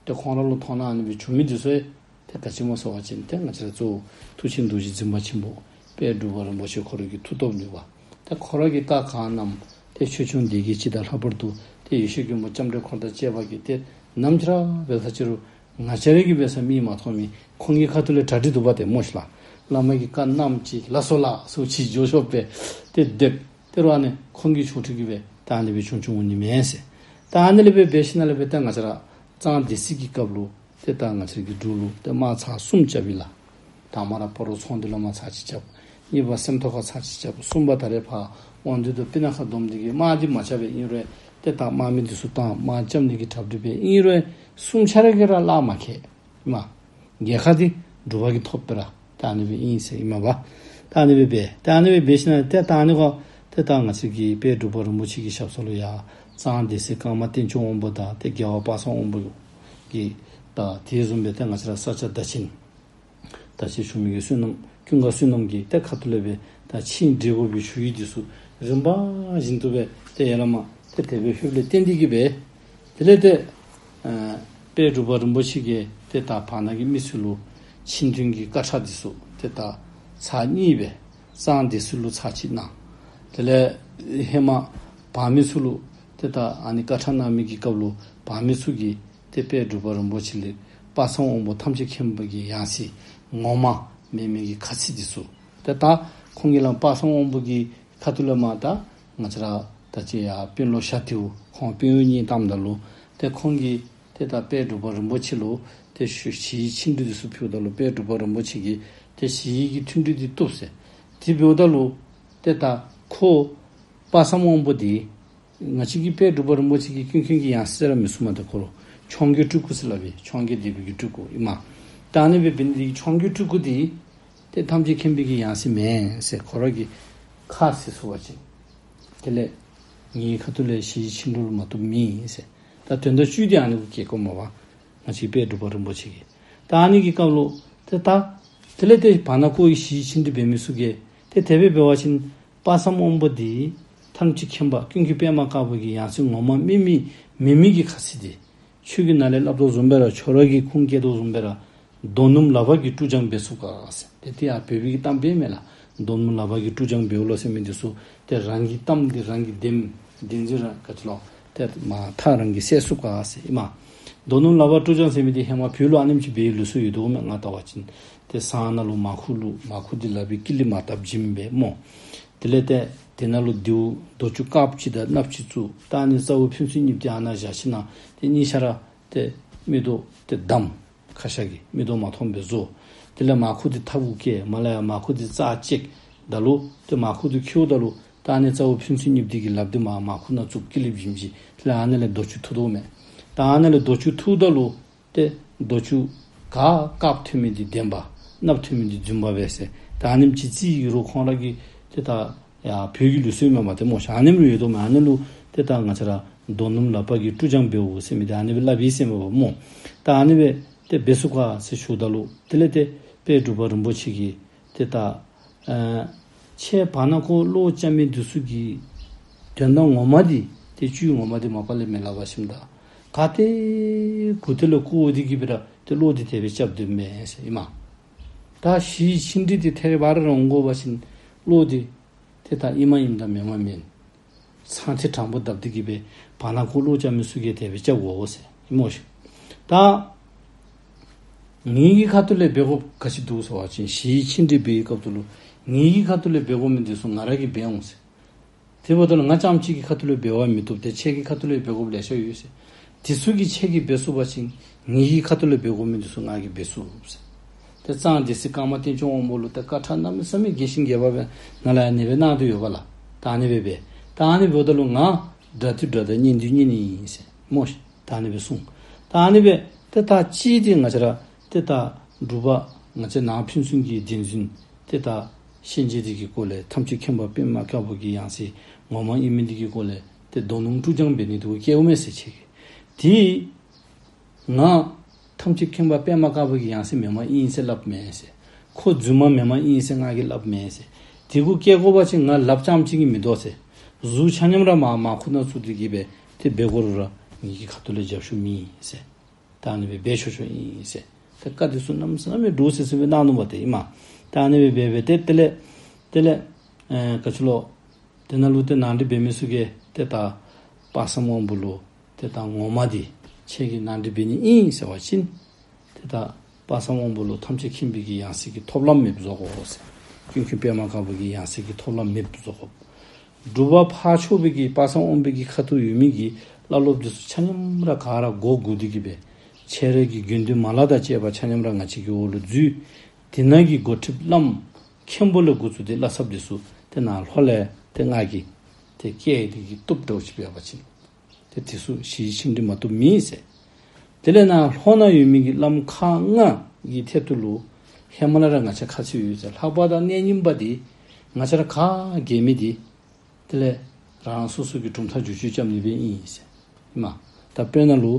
ཏེ་ཁོང་ར་ལུ་མཐོང་སྣང་ཨ་ནི་སྦེ་བྱུང་མི་འདི་ཚུ་ཡང་ཏེ་ག་ཅི་སྨོ་ཟེར་བ་ཅིན་ཏེ་ང་བཅས་ར་གཙོ་བོ་མཐུ་ཆེན་རྡོ་རྗེ་འཛིན་པ་ཆེན་པོ་དཔལ་འབྲུག་པ་རིན་པོ་ཆེ་ཁོ་ར་གི་མཐུ་སྟོབས་ནུས་པ། ཏེ་ཁོ་ར་གིས་བཀའ་གང་གནངམ་ཏེ་ཆོས་སྐྱོང་སྡེ་བརྒྱད་སྤྱི་དང་ལྷག་པར་དུ་ཏེ་ཡེ་ཤེས་མགོན་པོ་ལྕམ་དྲལ་འཁོར་དང་བཅས་པ་གིས་ཏེ་ནམ་ཅིག་ར་འབད་ས་ཅིག་རུང་ང་བཅས་ར་གིས་འབད་ས་མིག་མ་མཐོང་མི་ཁོང་གི་ཁ་ཐུག་ལས་གྲ་སྒྲིག་འདུག་པ་ཏེ་སྨོ་ཤིག་ལགས། བླ་མ་གིས་བཀའ་གནངམ་ཅིག་ལགས་སོ་ལགས་སོ་ཅིག་འགྱོ་ཤོག་སྦེ་ཏེ་སྡོདཔ། ཏེ་རུང་ཨ་ནི་ཁོང་གི་ཆོ་འཕྲུལ་གྱིས་སྦེ་ད་ཨ་ནི་སྦེ་བྱུང་བྱུངམ་འོང་ནི་མས་ཟེར། ད་ཨ་ནི་ལས་སྦེ་འབད་ཞིནམ་ལས་སྦེ་ད་ང་བཅས་ར་གཙང་སྡེ་སྲིད་ཀྱི་སྐབས་ལུ་ཏེ་ད་ང་བཅས་ཀྱི་འབྲུག་ལུ་ཏེ་དམག་ཚར་གསུམ་རྐྱབ་ཡི་ལགས། དང་པ་ར་སྤ་རོ་ཚོང་འདུས་ལུ་དམག་ཚར་གཅིག་རྐྱབ། གཉིས་པ་སེམས་རྟོགས་ཁ་ཚར་གཅིག་རྐྱབ། གསུམ་པ་ད་རེས་ཕར་དབང་འདུས་དང་སྤུ་ན་ཁ་བསྡོམས་ཏེ་གི་དམག་འདི་མ་རྐྱབ་པས། ཨིན་རུང་ཏེ་ད་དམག་མི་འདི་ཚུ་བཏང་དམག་རྐྱབ་ནི་གི་གྲ་སྒྲིག་འབད། ཨིན་རུང་གསུམ་ཆ་ར་གིས་ར་གླགས་མ་ཁེལ། མ་རྒྱལ་ཁ་འདི་འབྲུག་པ་གིས་ཐོབ་པས་ར། ད་ཨ་ནི་སྦེ་ཨིན་ཟེར་ཨིན་མས་པ། ད་ཨ་ནི་སྦེ་འབད། ད་ཨ་ནི་སྦེ་འབད་ཞིནམ་ལས་ཏེ་ད་ཨ་ནི་གུ་ཏེ་ད་ང་བཅས་ཀྱི་དཔལ་འབྲུག་པ་རིན་པོ་ཆེ་གི་ཞབས་ས་ལུ་ཡང་གཙང་སྡེ་སྲིད་ཀརྨ་བསྟན་སྐྱོང་དབང་པོ་དང་ཏེ་རྒྱལ་བ་དཔག་བསམ་དབང་པོ་གིས་ད་དེ་བཟུམ་སྦེ་ཏེ་ང་བཅས་ར་ས་སྐྱ་བདག་ཆེན་བདག་ཆེན་ཞུ་མི་གི་བསོད་ནམས་ཀུན་དགའ་བསོད་ནམས་ཀྱི་ཏེ་ཁ་ཐུག་ལས་སྦེ་ད་ཆིངས་འགྲིག་དགོ་པའི་ཞུ་ཡིག་འདི་ཚུ་རིམ་པ་བཞིན་དུ་སྦེ་ཏེ་ཡར་ལས་མར་ཏེ་དེ་སྦེ་ལྷོདཔ་ལས་བརྟེན་ཏེ་གི་སྦེ་དེ་ལས་ཏེ་ཨ་དཔལ་འབྲུག་པ་རིན་པོ་ཆེ་གིས་ཏེ་ད་བར་ན་གི་མི་ཚུ་ལུ་ཆིངས་མཐུན་གྱི་དཀར་ཁྲ་འདི་ཚུ་ཏེ་ད་ཚར་གཉིས་སྦེ་གཙང་སྡེ་སྲིད་ལུ་ཚར་གཅིག་གནང་། དེ་ལས་ཧེ་མ་ འབངས་མི་ཚུ་ལུ་ཏེ་ད་ཨ་ནི་བཀའ་ཁྲ་གནང་མི་གི་སྐབས་ལུ་འབངས་མི་ཚུ་གིས་ཏེ་དཔལ་འབྲུག་པ་རིན་པོ་ཆེ་ལས་དཔག་བསམ་དབང་པོ་ཐམས་ཅད་མཁྱེན་པ་གི་ཡང་སྲིད་ངོ་མ་མེན་མི་གི་ཁ་ཚིག་འདི་ཚུ། ཏེ་ད་ཁོང་གིས་ལམ་དཔག་བསམ་དབང་པོ་གི་ཁ་ཐུག་ལས་མར་ད་ང་བཅས་ར་ད་ཅི་ཡར་དཔོན་སློབ་ཤར་ཐིའུ་ཁོང་དཔོན་གཡོག་གཉིས་བཏངམ་ད་ལུ་ཏེ་ཁོང་གིས་ཏེ་ད་དཔལ་འབྲུག་པ་རིན་པོ་ཆེ་ལུ་ཏེ་ཞུ་ཞི་བའི་ཆིངས་འགྲིག་འདི་ཚུ་ཕུལཝ་ད་ལུ་དཔལ་འབྲུག་པ་རིན་པོ་ཆེ་གིས་ཏེ་ཞི་བའི་གི་མཐུན་འགྲིག་འདི་བཏུབ་ཟེར། དེ་འབདཝ་ད་ལུ་ཏེ་ད་ཁོ་དཔག་བསམ་དབང་པོ་འདི་ང་བཅས་ཀྱི་དཔལ་འབྲུག་པ་རིན་པོ་ཆེ་གི་ཀུན་མཁྱེན་གྱི་ཡང་སྲིད་ར་མི་གསུང་མས། ཏེ་ཁོ་ར་འཕྱོངས་རྒྱས་སྤྲུལ་སྐུ་ཟེར་སླབ་པས། འཕྱོངས་རྒྱས་སྡེ་པའི་གི་སྤྲུལ་སྐུ་ཨིན་མས། ད་ཨ་ནི་སྦེ་འབད་ནི་འདི་གིས་འཕྱོངས་རྒྱས་སྤྲུལ་སྐུ་འདི་ཏེ་ཐམས་ཅད་མཁྱེན་པའི་གི་ཡང་སྲིད་མེན་ཟེར་ཁོ་ར་གིས་ཁ་བཟེད་ཚུགས་པ་ཅིན་དེ་ལས་ངེའི་ཁ་ཐུག་ལས་ཞི་བའི་ཆིངས་འགྲིག་ལུ་མ་བཏུབ་མེད་ཟེར། ད་དོན་དག་བཅུད་འདི་ཨ་ནི་གུ་སྐྱེལ་དགོ་མས་པ། ང་བཅས་དཔལ་འབྲུག་པ་རིན་པོ་ཆེ་གིས། ད་ཨ་ནི་གི་སྐབས་ལུ་ཏེ་ད་དེ་ལས་ཏེ་བར་ན་ཁོ་གིས་ཞི་བའི་ཆིངས་འགྲིག་འབད་མི་ཚུ་གིས་ཏེ་དེ་སྦེ་འབད་བ་ཅིན་དཔག་བསམ་དབང་པོ་འདི་ཐམས་ཅད་མཁྱེན་པ་ཀུན་མཁྱེན་པདྨ་དཀར་པོ་གི་ཡང་སྲིད་ངོ་མ་མེན་མི་མེན་མི་གི་ཁ་ཚིག་འདི་ཁྱོད་ཀྱིས་ནཱ་ལས་སླབ་དོ་བཟུམ་སྦེ་ར་ཁྱོད་ར་གིས་ཁུངས་སྐྱེལ་དོ་བཟུམ་སྦེ་ར་རྡོ་སྣུམ་ལག་པ་གིས་བཀྲུ་སྦྱང་འབད་ཚུགས་ག་ཟེར། ཏེ་དེ་ཡང་བོད་པའི་གི་གཏམ་དཔེ་མས་ལགས། རྡོ་སྣུམ་ལག་པ་གིས་བཀྲུ་སྦྱང་འབདཝ་ལོ་ཟེར་མི་འདི་ཚུ་ཏེ་རང་གི་གཏམ་འདི་རང་གིས་བདེན་བདེན་རྫུན་ར་ག་ཅི་ལོ་ཏེ་མ་ཐག་རང་གིས་བསལ་ཚུགས་ག་ཟེར་ཨིན་མས། རྡོ་སྣུམ་ལག་པ་བཀྲུ་སྦྱང་ཟེར་མི་འདི་ཧེ་མ་བོད་ལུ་ཨ་ནེམ་ཅིག་འབད་བའི་ལུགས་སྲོལ་ཡོད་དོ་མས། ང་བལྟ་བ་ཅིན་ཏེ་ཟངས་ནང་ལུ་མར་ཁུ་བླུག། མར་ཁུ་འདི་ལག་པའི་དཀྱིལ་ལས་མར་བཏབ་བྱིནམ་སྦེ་སྨོ། དེ་ལས་ཏེ་དེ་ནང་ལུ་རྡེའུ་རྡོ་ཆུང་དཀརཔོ་ཅིག་དང་གནགཔོ་ཅིག་བཙུགས། ད་ཨ་ནི་རྩ་བོ་ཕན་ཚུན་གཉིས་འདི་ཨ་ནཱ་བཞག་ཞིནམ་ལས་ཏེ་གཉིས་ཆ་ར་ཏེ་མིག་ཏོ་ཏེ་བསྡམས། ཁ་ཤ་གིས་མིག་ཏོ་མ་མཐོངམ་སྦེ་བཟོ། དེ་ལས་མར་ཁུ་འདི་ཐབ་གུ་བཀལ། མར་ལས་ཡར་མར་ཁུ་འདི་རྩ་བཅད་ད་ལུ་ཏེ་མར་ཁུ་འདི་ཁྱེརཝ་ད་ལུ་ད་ཨ་ནི་རྩ་བོ་ཕན་ཚུན་གཉིས་འདི་གི་ལགཔ་འདི་མར་མར་ཁུ་ནང་བཙུགས། དཀྱིལ་ལས་བྱིན་བྱིན། དེ་ལས་ཨ་ནི་ལས་རྡོ་ཆུང་འཐུ་དོ་མས། ད་ཨ་ནི་ལས་རྡོ་ཆུང་འཐུཝ་ད་ལུ་ཏེ་རྡོ་ཆུང་ག་དཀརཔོ་ཐོན་མི་འདི་བདེན་པ། གནགཔོ་ཐོན་མི་འདི་རྫུན་པ་སྦེ་ཟེར། ད་ཨ་ནེམ་ཅིག་རྩིས་ཡོད་རུང་ཁོང་ར་གི་ཏེ་ད་ཡར་བོད་ཀྱི་ལུགས་སྲོལ་མས་པ་ཏེ་སྨོ་ཤ། ཨ་ནེམ་ར་ཡོད་དོ་མས། ཨ་ནི་ལུ་ཏེ་ད་ང་བཅས་ར་རྡོ་སྣུམ་ལག་པ་གིས་བཀྲུ་སྦྱང་འབདཝ་ཟེར་མི་འདི་ཨ་ནི་སྦེ་སླབ་ཨིན་ཟེར་མས་པ་སྨོ། ད་ཨ་ནི་སྦེ་ཏེ་འབད་ཚུགས་ག་ཟེར་ཞུཝ་ད་ལུ་དེ་ལས་ཏེ་དཔལ་འབྲུག་པ་རིན་པོ་ཆེ་གིས་ཏེ་ད་ཨ་ཁྱེད་བར་ན་ཁོ་བློ་རྐྱབ་མི་འདི་ཚུ་གི་དོན་དག་ངོ་མ་འདི་ཏེ་བཅུད་ངོ་མ་འདི་མ་པ་ལས་མི་སླབ་པ་ཞིནམ་ད་ག་ཏེ་གུ་ཏེ་ལས་བཀོ་སྟེ་གི་སྦེ་ར་ཏེ་བློ་འདི་དེ་སྦེ་རྐྱབ་སྡོདཔ་མས་ཟེར་ཨིན་མས། ད་ཞི་བའི་ཆིངས་འགྲིག་འདི་ཐད་རི་བ་རི་ར་འོང་དགོ་པ་ཅིན་བློ་འདི་ཏེ་ད་ཨིན་མ་ཨིནམ་དང་མེན་མ་མེན། ཚང་ཐེ་དྲང་པོ་བརྡབ་སྟེ་གི་སྦེ་བར་ན་ཁོ་བློ་རྐྱབ་མི་ཚུ་གིས་དེ་སྦེ་རྐྱབ་དགོ་ཟེར་ཨིན་མས་ཤིག། ད་ངེ་གི་ཁ་ཐུག་ལས་འབད་དགོཔ་ག་ཅི་འདུག་ཟེར་བ་ཅིན་ཞི་བའི་ཆིངས་འགྲིག་འབད་བའི་སྐབས་ད་ལུ་ངེ་གི་ཁ་ཐུག་ལས་འབད་དགོ་མི་འདི་ཚུ་ང་ར་གིས་འབད་འོང་ཟེར། དེ་འབདཝ་ད་ལུ་ང་རྐྱངམ་གཅིག་གི་ཁ་ཐུག་ལས་འབད་བ་མི་བཏུབ། ཏེ་ཁྱེད་ཀྱི་ཁ་ཐུག་ལས་འབད་དགོཔ་ལེ་ཤ་ཡོད་ཟེར། དེ་ཚུ་གིས་ཁྱེད་ཀྱིས་འབད་ཚུགས་པ་ཅིན་ངེ་གི་ཁ་ཐུག་ལས་འབད་དགོ་མི་འདི་ཚུ་ང་གིས་འབད་ཚུགས་ཟེར། ཏེ་གཙང་སྡེ་སྲིད་ཀརྨ་བསྟན་སྐྱོང་དབང་པོ་ལུ་ཏེ་བཀའ་ཁྲ་གནམ་མེད་ས་མེད་རྒྱས་ཤིང་རྒྱས་པ་སྦེ་ནཱ་ལས་ཡར་ཨ་ནི་སྦེ་གནང་དོ་ཡོདཔ་ལགས། ད་ཨ་ནི་སྦེ་འབད། ད་ཨ་ནི་འབདཝ་ད་ལུ་ང་སྒྲ་དེ་སྒྲ་དང་སྙན་དེ་སྙན་ཨིན་ཟེར་སྨོ་ཤིག། ད་ཨ་ནི་སྦེ་གསུངས། ད་ཨ་ནི་སྦེ་ཏེ་ད་ཅི་ཏེ་ང་བཅས་ར་ཏེ་ད་འབྲུག་པ་ང་བཅས་ནང་ཕན་ཚུན་གྱི་བདེན་རྫུན་ཏེ་ད་ཤན་འབྱེད་འདི་གི་སྐོར་ལས་ཐམས་ཅད་མཁྱེན་པ་པདྨ་དཀར་པོ་གི་ཡང་སྲིད་ངོ་མ་ཨིན་མི་འདི་གི་སྐོར་ལས་ཏེ་རྡོ་སྣུམ་བཀྲུ་སྦྱང་འབད་ནི་འདི་གུ་བསྐྱལཝ་མས་ཟེར་ཁྱེད་ཀྱིས། ཏེ་ང་ཐམས་ཅད་མཁྱེན་པ་པདྨ་དཀར་པོ་གི་ཡང་སྲིད་མེནམ་ཨིན་ཟེར་སླབ་མས་ཟེར། ཁོ་རྫུན་མ་མེནམ་ཨིན་ཟེར་ང་གིས་སླབ་མས་ཟེར། དེ་གུ་བསྐྱལ་དགོ་པ་ཅིན་ང་ལགཔ་རྐྱངམ་གཅིག་གིས་མི་དོ་ཟེར། གཟུགས་ཆ་མཉམ་ར་མར་མར་ཁུ་ནང་བཙུགས་ཏེ་གི་སྦེ་ཏེ་འབད་དགོ་རུང་ར་ངེ་གི་ཁ་ཐུག་ལས་རྒྱབ་ཤུགས་མེད་ཟེར། ད་ཨ་ནི་སྦེ་འབད་ཆོག་ཆོག་ཨིན་ཟེར། ཏེ་བཀའ་འདི་ཚུ་གནམ་མེད་ས་མེད་འདྲོག་སི་སི་སྦེ་གནང་ནུག་པ་ཏེ་ཨིན་མས། ད་ཨ་ནི་སྦེ་འབད་འབད་ཏེ་དེ་ལས་དེ་ལས་ཨེ་ག་ཅི་ལོ། དེ་ནང་ལུ་ཏེ་ནང་འགྲིག་འབད་མི་ཚུ་གིས་ཏེ་ད་དཔག་བསམ་དབང་པོ་ལུ་ཏེ་ད་ངོ་མ་འདི་ཁྱེད་ཀྱིས་ནང་འགྲིག་འབད་ནི་ཨིན་ཟེར་བ་ཅིན་ཏེ་ད་དཔག་བསམ་དབང་པོ་ལུ་ཐམས་ཅད་མཁྱེན་པའི་གི་ཡང་སྲིད་ཀྱི་ཐོབ་ལམ་མེདཔ་བཟོ་དགོ་ཟེར། ཀུན་མཁྱེན་པདྨ་དཀར་པོ་གི་ཡང་སྲིད་ཀྱི་ཐོབ་ལམ་མེདཔ་བཟོ་དགོ། འབྲུག་པ་ཕར་ཕྱོགས་པའི་གི་དཔག་བསམ་དབང་པོའི་གི་ཁ་ཐུག་ཡོད་མི་གི་བླ་སློབ་འདི་ཚུ་ཆ་མཉམ་ར་ག་ར་མགོ་སྒུར་ཏེ་གི་སྦེ་ཁྱེད་རའི་གི་དགེ་འདུན་མ་ལག་དང་བཅས་པ་ཆ་མཉམ་ར་ང་བཅས་ཀྱི་འོག་ལུ་འཛུལ། དེ་ནང་གི་འགོ་ཁྲིདཔ་བླམ་མཁན་པོ་ལས་འགོ་བཙུགས་ཏེ་བླ་ཚབ་འདི་ཚུ་ཏེ་ནཱ་ལྷོ་ལས་ཏེ་ང་གིས་ཏེ་བསྐྱལ་ཏེ་གི་བཏུབ་འདྲཝ་ཅིག་འབད་བ་ཅིན་ཏེ་དེ་ཚུ་ཞི་བའི་ཆིངས་འགྲིག་མ་བཏུབ་མེད་ཟེར། དེ་ལས་ནཱ་ལྷོ་ནང་ཡོད་མི་གི་བླམ་ཁག་ལྔ་གི་ཐད་དུ་ལུ་ཧེ་མ་ལས་ར་ང་བཅས་ཁ་ཚིག་ཡོད་ཟེར། ལྷ་པ་དང་གནས་རྙིང་པ་འདི་ང་བཅས་ར་ཁ་གྱེས་མི་འདི་དེ་ལས་རང་སོ་སོ་གི་གྲུབ་མཐའ་བསྒྱུར་བཅོས་རྐྱབ་ནི་སྦེ་ཨིན་ཟེར་ཨིན་མས། ད་དཔེར་ན་ལུ་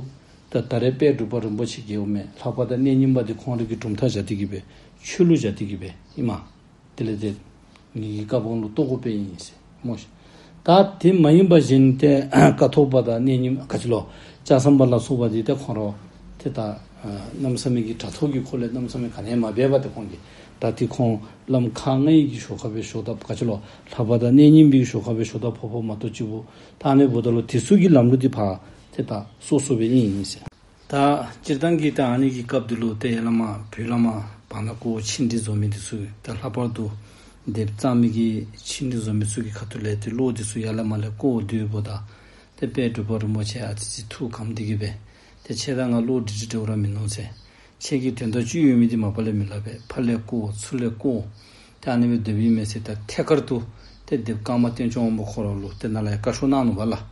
ད་ད་རེས་དཔལ་འབྲུག་པ་རིན་པོ་ཆེ་གིས་འོང་མི་ལྷ་པ་དང་གནས་རྙིང་པ་འདི་ཁོང་རའི་གི་གྲུབ་མཐའ་བཞག་སྟེ་གི་སྦེ་ཆོས་ལུགས་བཞག་སྟེ་གི་སྦེ་ཨིན་མས། དེ་ལས་ཏེ་ངེ་གི་བཀའ་དབང་ལུ་གཏོགས་དགོཔ་ཨིན་ཟེར་སྨོ་ཤིག། ད་དེ་མ་ཡིན་པ་གཞན་ཏེ་ཀཿཐོག་པ་དང་གནས་རྙིང་ག་ཅི་ལོ་ལྕགས་ཟམ་པ་ལ་སོགས་པ་འདི་ཏེ་ཁོང་ར་ཏེ་ད་གནམ་མེད་ས་མེད་ཀྱི་དྲ་ཐོག་གི་སྐོར་ལས་གནམ་མེད་ས་མེད་ག་ནི་ཡང་མ་འབད་བར་ཏེ་ཁོང་གིས་ ད་དེ་ཁོང་བླམ་ཁག་ལྔའི་གི་ཞོར་ཁར་སྦེ་ཞོར་ད་ག་ཅི་ལོ་ལྷ་པ་དང་གནས་རྙིང་པའི་ཞོར་ཁར་སྦེ་ཞོར་ད་ཕོག་ཕོགཔ་མ་གཏོགས་ཅིག་པོ་ད་ཨ་ནི་འབདཝ་ད་ལུ་དེ་ཚུ་གི་ལམ་ལུགས་འདི་ཕར་ཏེ་ད་སོ་སོ་སྦེ་ཨིན་ཟེར། ད་སྤྱིར་བཏང་གི་ད་ཨ་ནི་གི་སྐབས་འདི་ལུ་ཏེ་ཡ་བླ་མ་བོད་བླ་མ་བར་ན་ཀོ་ཆིངས་འགྲིག་བཟོ་མི་འདི་ཚུ་ད་ལྷག་པར་དུ་སྡེབ་གཙང་མི་གི་ཆིངས་འགྲིག་བཟོ་མི་ཚུ་གི་ཁ་ཐུག་ལས་ཏེ་བློ་འདི་ཚུ་ཡར་ལས་མར་ལས་བཀོ་སྡོདཔ་ད་ཏེ་དཔལ་འབྲུག་པ་རིན་པོ་ཆེ་ཨ་ཙི་ཙི་ཐུགས་ཁམས་འདི་གིས་སྦེ་ཏེ་ཁྱེད་དང་ང་བློ་འདྲིས་འདྲིས་འདྲཝ་ར་མིན་ནུག་ཟེར། ཁྱེད་ཀྱིས་དོན་དག་ཅིག་ཡོད་མི་འདི་མ་པ་ལས་མི་སླབ་པས། ཕར་ལས་བཀོ་ཚུར་ལས་བཀོ་ཏེ་ཨ་ནི་སྦེ་སྡོདཔ་ཨིན་མས་ཟེར། ད་ཐད་ཀར་དུ་ཏེ་སྡེབ་ཀརྨ་བསྟན་སྐྱོང་དབང་པོ་ཁོ་ར་ལུ་ཏེ་ནཱ་ལས་ཡར་བཀའ་ཤོག་གནང་ནུག་པ་ལགས།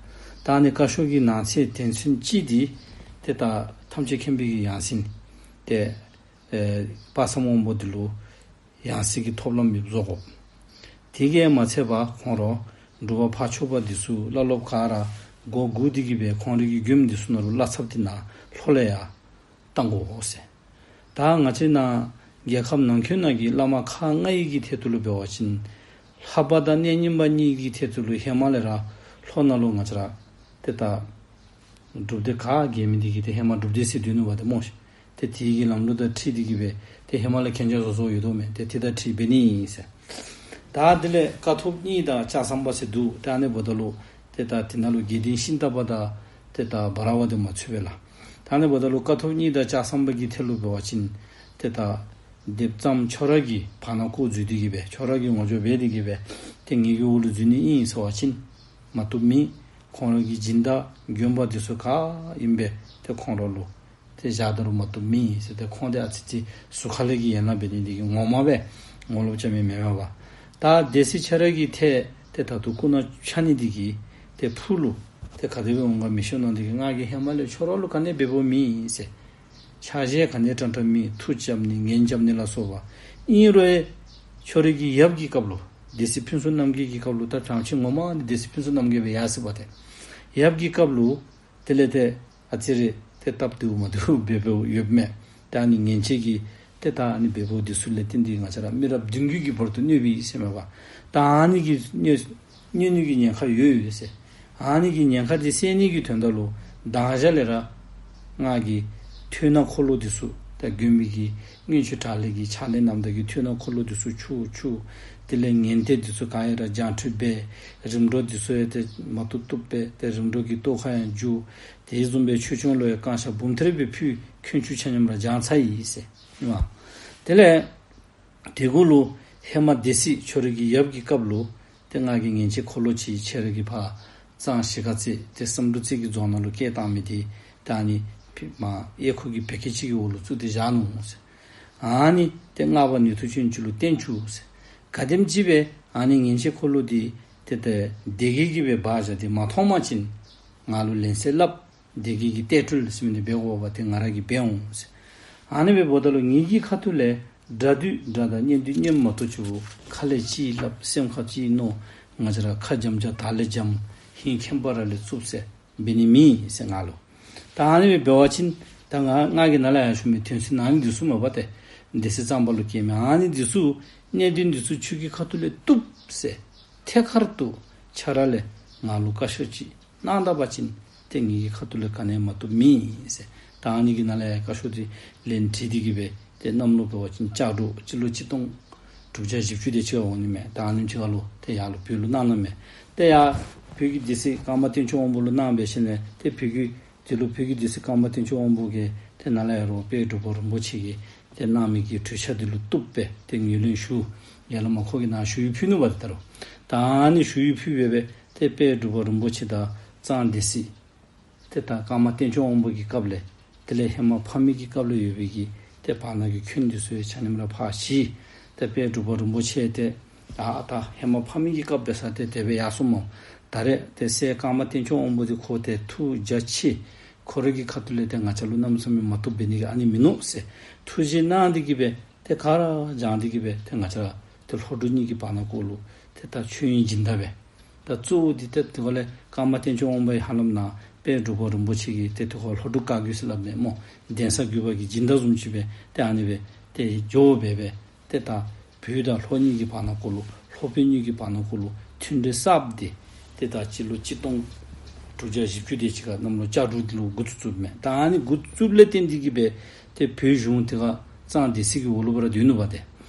ད་ཨ་ནི་བཀའ་ཤོག་གི་ནང་གསེས་དོན་ཚན་གཅིག་འདི་ཏེ་ད་ཐམས་ཅད་མཁྱེན་པའི་གི་ཡང་སྲིད་ཏེ་ཨེ་དཔག་བསམ་དབང་པོ་འདི་ལུ་ཡང་སྲིད་ཀྱི་ཐོབ་ལམ་ཡོདཔ་བཟོ་དགོ། དེ་གིས་མ་ཚད་པར་ཁོང་ར་འབྲུག་པ་ཕར་ཕྱོགས་པ་འདི་ཚུ་བླ་སློབ་ག་ར་མགོ་སྒུར་ཏེ་གིས་སྦེ་ཁོང་རའི་གི་མགྱོནམ་འདི་ཚུ་ནང་ལུ་བླ་ཚབ་འདི་ནཱ་ལྷོ་ལས་ཡར་བཏང་དགོ་ཟེར། ད་ང་བཅས་ནཱ་རྒྱལ་ཁབ་ནང་འཁོད་ནང་གི་བླ་མ་ཁག་ལྔའི་གི་ཐད་དུ་ལུ་འབད་བ་ཅིན་ལྷ་པ་དང་གནས་རྙིང་པ་གཉིས་ཀྱི་ཐད་དུ་ལུ་ཧེ་མ་ལས་ར་ལྷོ་ནང་ལུ་ང་བཅས་ར་ཏེ་ད་སྒྲུབ་སྡེ་ག་རྒྱས་མི་འདི་གིས་ཏེ་ཧེ་མ་སྒྲུབ་སྡེ་ཟེར་སྡོད་ནུག་པ་ཏེ་སྨོ་ཤིག། ཏེ་དེ་གི་ལམ་ལུགས་དང་འཁྲིལ་ཏེ་གིས་སྦེ་ཏེ་ཧེ་མ་ལས་གན་རྒྱ་བཟོ་བཟོཝ་ཡོད་དོ་མས། ཏེ་དེ་དང་འཁྲིལ་འབད་ནི་ཨིན་ཟེར། ད་དེ་ལས་ཀཿཐོག་གཉིས་དང་ལྕགས་ཟམ་པ་ཟེར་འདུག། ཏེ་ཨ་ནི་འབདཝ་ད་ལུ་ཏེ་ད་དེ་ནང་ལུ་དགེ་ལྡན་ཤིང་རྟ་པ་དང་ཏེ་ད་འབའ་ར་བ་འདི་མ་ཚུད་པས་ལགས། ད་ཨ་ནི་འབདཝ་ད་ལུ་ཀཿཐོག་གཉིས་དང་ལྕགས་ཟམ་པ་གི་ཐད་ལུ་འབད་བ་ཅིན་ཏེ་ད་སྡེབ་གཙང་ཁྱོད་ར་གིས་བར་ན་ཀོ་འཛུལ་ཏེ་གིས་སྦེ་ཁྱོད་ར་གིས་ངོ་སྦྱོར་འབད་དེ་གིས་སྦེ་ཏེ་ངེ་གི་འོག་ལུ་འཛུལ་ནི་ཨིན་ཟེར་བ་ཅིན་མ་བཏུབ་མེད། ཁོང་ར་གི་སྦྱིན་བདག་དགོན་པ་འདི་ཚུ་ག་ཨིན་པས་ཏེ་ཁོང་ར་ལུ་ཏེ་བཞག་ད་རུང་མ་བཏུབ་མེད་ཟེར། ཏེ་ཁོང་འདི་ཨ་ཙི་ཙི་ཟུར་ཁ་ལས་ཀྱི་ཡན་ལག་འབད་ནི་འདི་གིས་ངོ་མ་སྦེ་ངོ་ལོག་རྐྱབ་མི་མེན་མས་པ། ད་སྡེ་སྲིད་ཁྱོད་ར་གི་ཐད་ཏེ་ད་ལྟོ་སྐུ་ན་ཆ་ནི་འདི་གིས་ཏེ་ཕུགས་ལུ་ཏེ་ག་དེ་སྦེ་འོང་ག་མི་ཤེས་ནོ་འདི་གིས་ང་གིས་ཧེ་མ་ལས་ཁྱོད་ར་ལུ་ག་ནི་འབདཝ་མེད་ཟེར། ཆ་བཞག་ག་ནི་ཏན་ཏན་མེད། མཐུ་རྐྱབ་ནི་ངན་རྐྱབ་ནི་ལ་སོགས་པ་ཨིན་རུང་ཁྱོད་ར་གི་ཡབ་ཀྱི་སྐབས་ལུ་སྡེ་སྲིད་ཕུན་ཚོགས་རྣམ་རྒྱལ་གྱི་སྐབས་ལུ་ད་བྱང་ཆེན་ངོ་མ་འདི་སྡེ་སྲིད་ཕུན་ཚོགས་རྣམ་རྒྱལ་སྦེ་ཡར་སོ་ཡི་པ་ཏེ། ཡབ་ཀྱི་སྐབས་ལུ་དེ་ལས་ཏེ་ཨ་ཙི་རེ་ཏེ་སྟབས་བདེཝ་མ་བདེཝ་འབད་འབདཝ་ཡོདཔ་མས། ད་ཨ་ནི་ངན་བྱད་ཀྱི་ཏེ་ད་ཨ་ནི་འབད་འབདཝ་འདི་ཚུ་ལས་བརྟེན་ཏེ་ང་བཅས་ར་མི་རབས་བདུན་བརྒྱུད་ཀྱི་བར་དུ་གནོད་པའི་ཟེར་མས་པ། ད་ཨ་ནི་གི་གནོད་གནོད་ནི་གི་ཉེན་ཁ་ཡོད་ཡོད་ཟེར། ཨ་ནི་གི་ཉེན་ཁ་འདི་སེལ་ནི་གི་དོན་དག་ལུ་མདང་ཞག་ལས་ར་ང་གིས་ཐུན་ནང་འཁོར་ལོ་འདི་ཚུ་ད་མགོན་པོའི་གི་མངོན་སྤྱོད་དྲག་ལས་ཀྱི་ཕྱག་ལེན་རྣམ་དག་གི་ཐུན་ནང་འཁོར་ལོ་འདི་ཚུ་ཆུ་ཆུ། དེ་ལས་ངན་ཏེ་འདི་ཚུ་ག་ཡ་ར་སྦྱང་ཁྲུས་འབད། རིམ་གྲོ་འདི་ཚུ་ཡང་ཏེ་མ་བཏུབ་བཏུབ་སྦེ་ཏེ་རིམ་གྲོ་གི་ཏོག་ཁ་ཡང་རྒྱུག། དེ་བཟུམ་སྦེ་ཆོས་སྐྱོང་ལུ་ཡང་བསྐང་བཤགས་འབུམ་ཐེར་སྦེ་ཕུལ། འཁོན་ཆུ་ཆ་མཉམ་ར་སྦྱང་ཚར་ཡི་ཟེར་ཨིན་མས། དེ་ལས་དེ་གུ་ལུ་ཧེ་མ་སྡེ་སྲིད་ཁྱོད་ར་གི་ཡབ་ཀྱི་སྐབས་ལུ་ཏེ་ང་གིས་ངན་བྱད་འཁོར་ལོ་ཅིག་ཁྱོད་ར་གི་ཕར་གཙང་གཞིས་ཀ་རྩེ་ཏེ་བསམ་གྲུབ་རྩེ་གི་རྫོང་ནང་ལུ་བསྐྱལ་བཏང་མི་འདི་ད་ཨ་ནི་ཕི་མ་གཡས་ཁུག་གི་བེ་ཀེ་ཅིག་གི་འོག་ལུ་བཙུགས་ཏེ་བཞག་ནུག་ཟེར། ཨ་ནི་ཏེ་སྔགས་པ་ནུས་མཐུ་ཅན་ཅིག་ལུ་བསྟན་བཅུག་ཟེར། ག་དེམ་ཅིག་སྦེ་ཨ་ནི་ངན་བྱད་འཁོར་ལོ་འདི་ཏེ་ཏེ་སྡེ་བརྒྱད་ཀྱིས་སྦེ་སྦ་བཞག་སྟེ་མ་མཐོང་པ་ཅིན་ང་ལུ་ལན་གསལ་སླབ། སྡེ་བརྒྱད་ཀྱི་གཏད་གྲོལ་ཟེར་མི་འདི་འབད་དགོ་པ་ཏེ་ང་ར་གིས་འབད་འོང་ཟེར། ཨ་ནི་སྦེ་འབདཝ་ད་ལུ་ངེ་གི་ཁ་ཐུག་ལས་དགྲ་འདུལ་དགྲ་དང་གཉེན་འདུལ་གཉེན་མ་གཏོགས་ཅིག་པོ་ཁ་ལས་ཅིག་སླབ་སེམས་ཁར་ཅིག་མནོ། ང་བཅས་ར་ཁ་འཇམ་རྐྱང་དར་ལས་འཇམ་ཧིང་མཁན་པ་ར་ལས་རྩུབ་ཟེར་འབད་ནི་མེད་ཟེར་ང་ལུ། ད་ཨ་ནི་སྦེ་འབད་བ་ཅིན་ད་ང་ང་གིས་ནཱ་ལས་ཡར་ཞུ་མི་དོན་ཚན་ཨ་ནི་འདི་ཚུ་མ་པ་ཏེ་སྡེ་སྲིད་གཙང་པ་ལུ་བསྐྱལ་མི་ཨ་ནི་འདི་ཚུ་གནད་དོན་འདི་ཚུ་ཁྱོད་ཀྱི་ཁ་ཐུག་ལས་བཏུབ་ཟེར་ཐད་ཀར་དུ་ཁྱོད་ར་ལས་ང་ལུ་བཀའ་ཤོག་ཅིག་གནང་ད་པ་ཅིན་ཏེ་ངེ་གི་ཁ་ཐུག་ལས་ག་ནི་ཡང་མ་བཏུབ་མེད་ཟེར། ད་ཨ་ནི་གི་ནང་ལས་ཡར་བཀའ་ཤོག་འདི་ལན་བྲིས་ཏེ་གིས་སྦེ་ཏེ་གནམ་ལོ་འབད་བ་ཅིན་ལྕགས་འབྲུག་སྤྱི་ལོ་གཅིག་སྟོང་དྲུག་བརྒྱ་བཞི་བཅུ་དེ་ཅིག་ཁར་འོང་ནི་མས། ད་ཨ་ནི་ཅིག་ཁར་ལུ་ཏེ་ཡར་ལུ་བོད་ལུ་གནང་གནངམ་མས། ཏེ་ཡར་བོད་ཀྱི་སྡེ་སྲིད་ཀརྨ་བསྟན་སྐྱོང་དབང་པོ་ལུ་གནང་སྦེ་ཞིནམ་ལས་ཏེ་བོད་ཀྱི་དེ་ལུ་བོད་ཀྱི་སྡེ་སྲིད་ཀརྨ་བསྟན་སྐྱོང་དབང་པོ་གིས་ཏེ་ནཱ་ལས་ཡར་རོགས་དཔལ་འབྲུག་པ་རིན་པོ་ཆེ་གིས་ཏེ་གནང་མི་གི་གྲོས་འཆར་འདི་ལུ་བཏུབ་སྦེ་ཏེ་ངོས་ལེན་ཞུ། ཡར་ལས་མར་ཁོ་གིས་ནཱ་ཞུ་ཡིག་ཕུལ་ནུག་པ་ཏེ་ད་རུང་ད་ཨ་ནི་ཞུ་ཡིག་ཕུལ་སྦེ་སྦེ་ཏེ་དཔལ་འབྲུག་པ་རིན་པོ་ཆེ་དང་གཙང་སྡེ་སྲིད་ཏེ་ད་ཀརྨ་བསྟན་སྐྱོང་དབང་པོ་གི་སྐབས་ལས་དེ་ལས་ཧེ་མ་ཕ་མེས་ཀྱི་སྐབས་ལས་ཡོད་པའི་གི་ཏེ་བར་ན་གི་འཁོན་འདི་ཚུ་ཡང་ཆ་མཉམ་ར་ཕར་ཞི། ཏེ་དཔལ་འབྲུག་པ་རིན་པོ་ཆེ་ཏེ་ད་ད་ཧེ་མ་ཕ་མེས་ཀྱི་སྐབས་འབད་ས་ཏེ་དེ་སྦེ་ཡར་སོངམ་མས། ད་རེས་ཏེ་སྲས་ཀརྨ་བསྟན་སྐྱོང་དབང་པོ་འདི་ཁོ་ཏེ་ཐུགས་རྒྱ་ཆེ། ཁོ་རའི་གི་ཁ་ཐུག་ལས་ཏེ་ང་བཅས་ལུ་གནམ་མེད་ས་མེད་མ་བཏུབ་འབད་ནི་གི་ཨ་ནི་མིན་ནུག་ཟེར་ཐུགས་རྗེ་གནང་སྟེ་གིས་སྦེ་ཏེ་ག་ར་སྦྱང་སྟེ་གིས་སྦེ་ཏེ་ང་བཅས་ར་ཏེ་ལྷོ་འབྲུག་གཉིས་ཀྱི་བར་ན་ཀོ་ལུ་ཏེ་ད་ཆོས་དབྱིངས་སྦྱིན་བདག་སྦེ། ད་གཙོ་བོ་འདི་ཏེ་དེ་ཁར་ལས་ཀརྨ་བསྟན་སྐྱོང་དབང་པོ་ཡང་ཧ་ལམ་ནཱ་དཔལ་འབྲུག་པ་རིན་པོ་ཆེ་གི་ཏེ་དེ་ཁར་ལྷོ་འབྲུག་བཀའ་བརྒྱུད་ཟེར་སླབ་མས་སྨོ། གདན་ས་བརྒྱུད་པ་གི་སྦྱིན་བདག་བཟུམ་ཅིག་སྦེ་ཏེ་ཨ་ནི་སྦེ་ཏེ་འགྱོ་སྦེ་སྦེ་ཏེ་ད་བོད་དང་ལྷོ་གཉིས་ཀྱི་བར་ན་ཀོ་ལུ་ལྷོ་བོད་གཉིས་ཀྱི་བར་ན་ཀོ་ལུ་མཐུན་འབྲེལ་གསརཔ་འདི་ཏེ་ད་སྤྱི་ལོ་གཅིག་སྟོང་དྲུག་བརྒྱ་བཞི་བཅུ་དེ་ཅིག་ཁར་གནམ་ལོ་ལྕགས་འབྲུག་འདི་ལུ་འགོ་བཙུགས་བཙུགསཔ་མས། ད་ཨ་ནི་འགོ་བཙུགསཔ་ལས་བརྟེན་ཏེ་གིས་སྦེ་ཏེ་བོད་གཞུང་དེ་ཁར་གཙང་སྡེ་སྲིད་ཀྱི་འོག་ལུ་སྦེ་ར་སྡོད་ནུག་པ་ཏེ།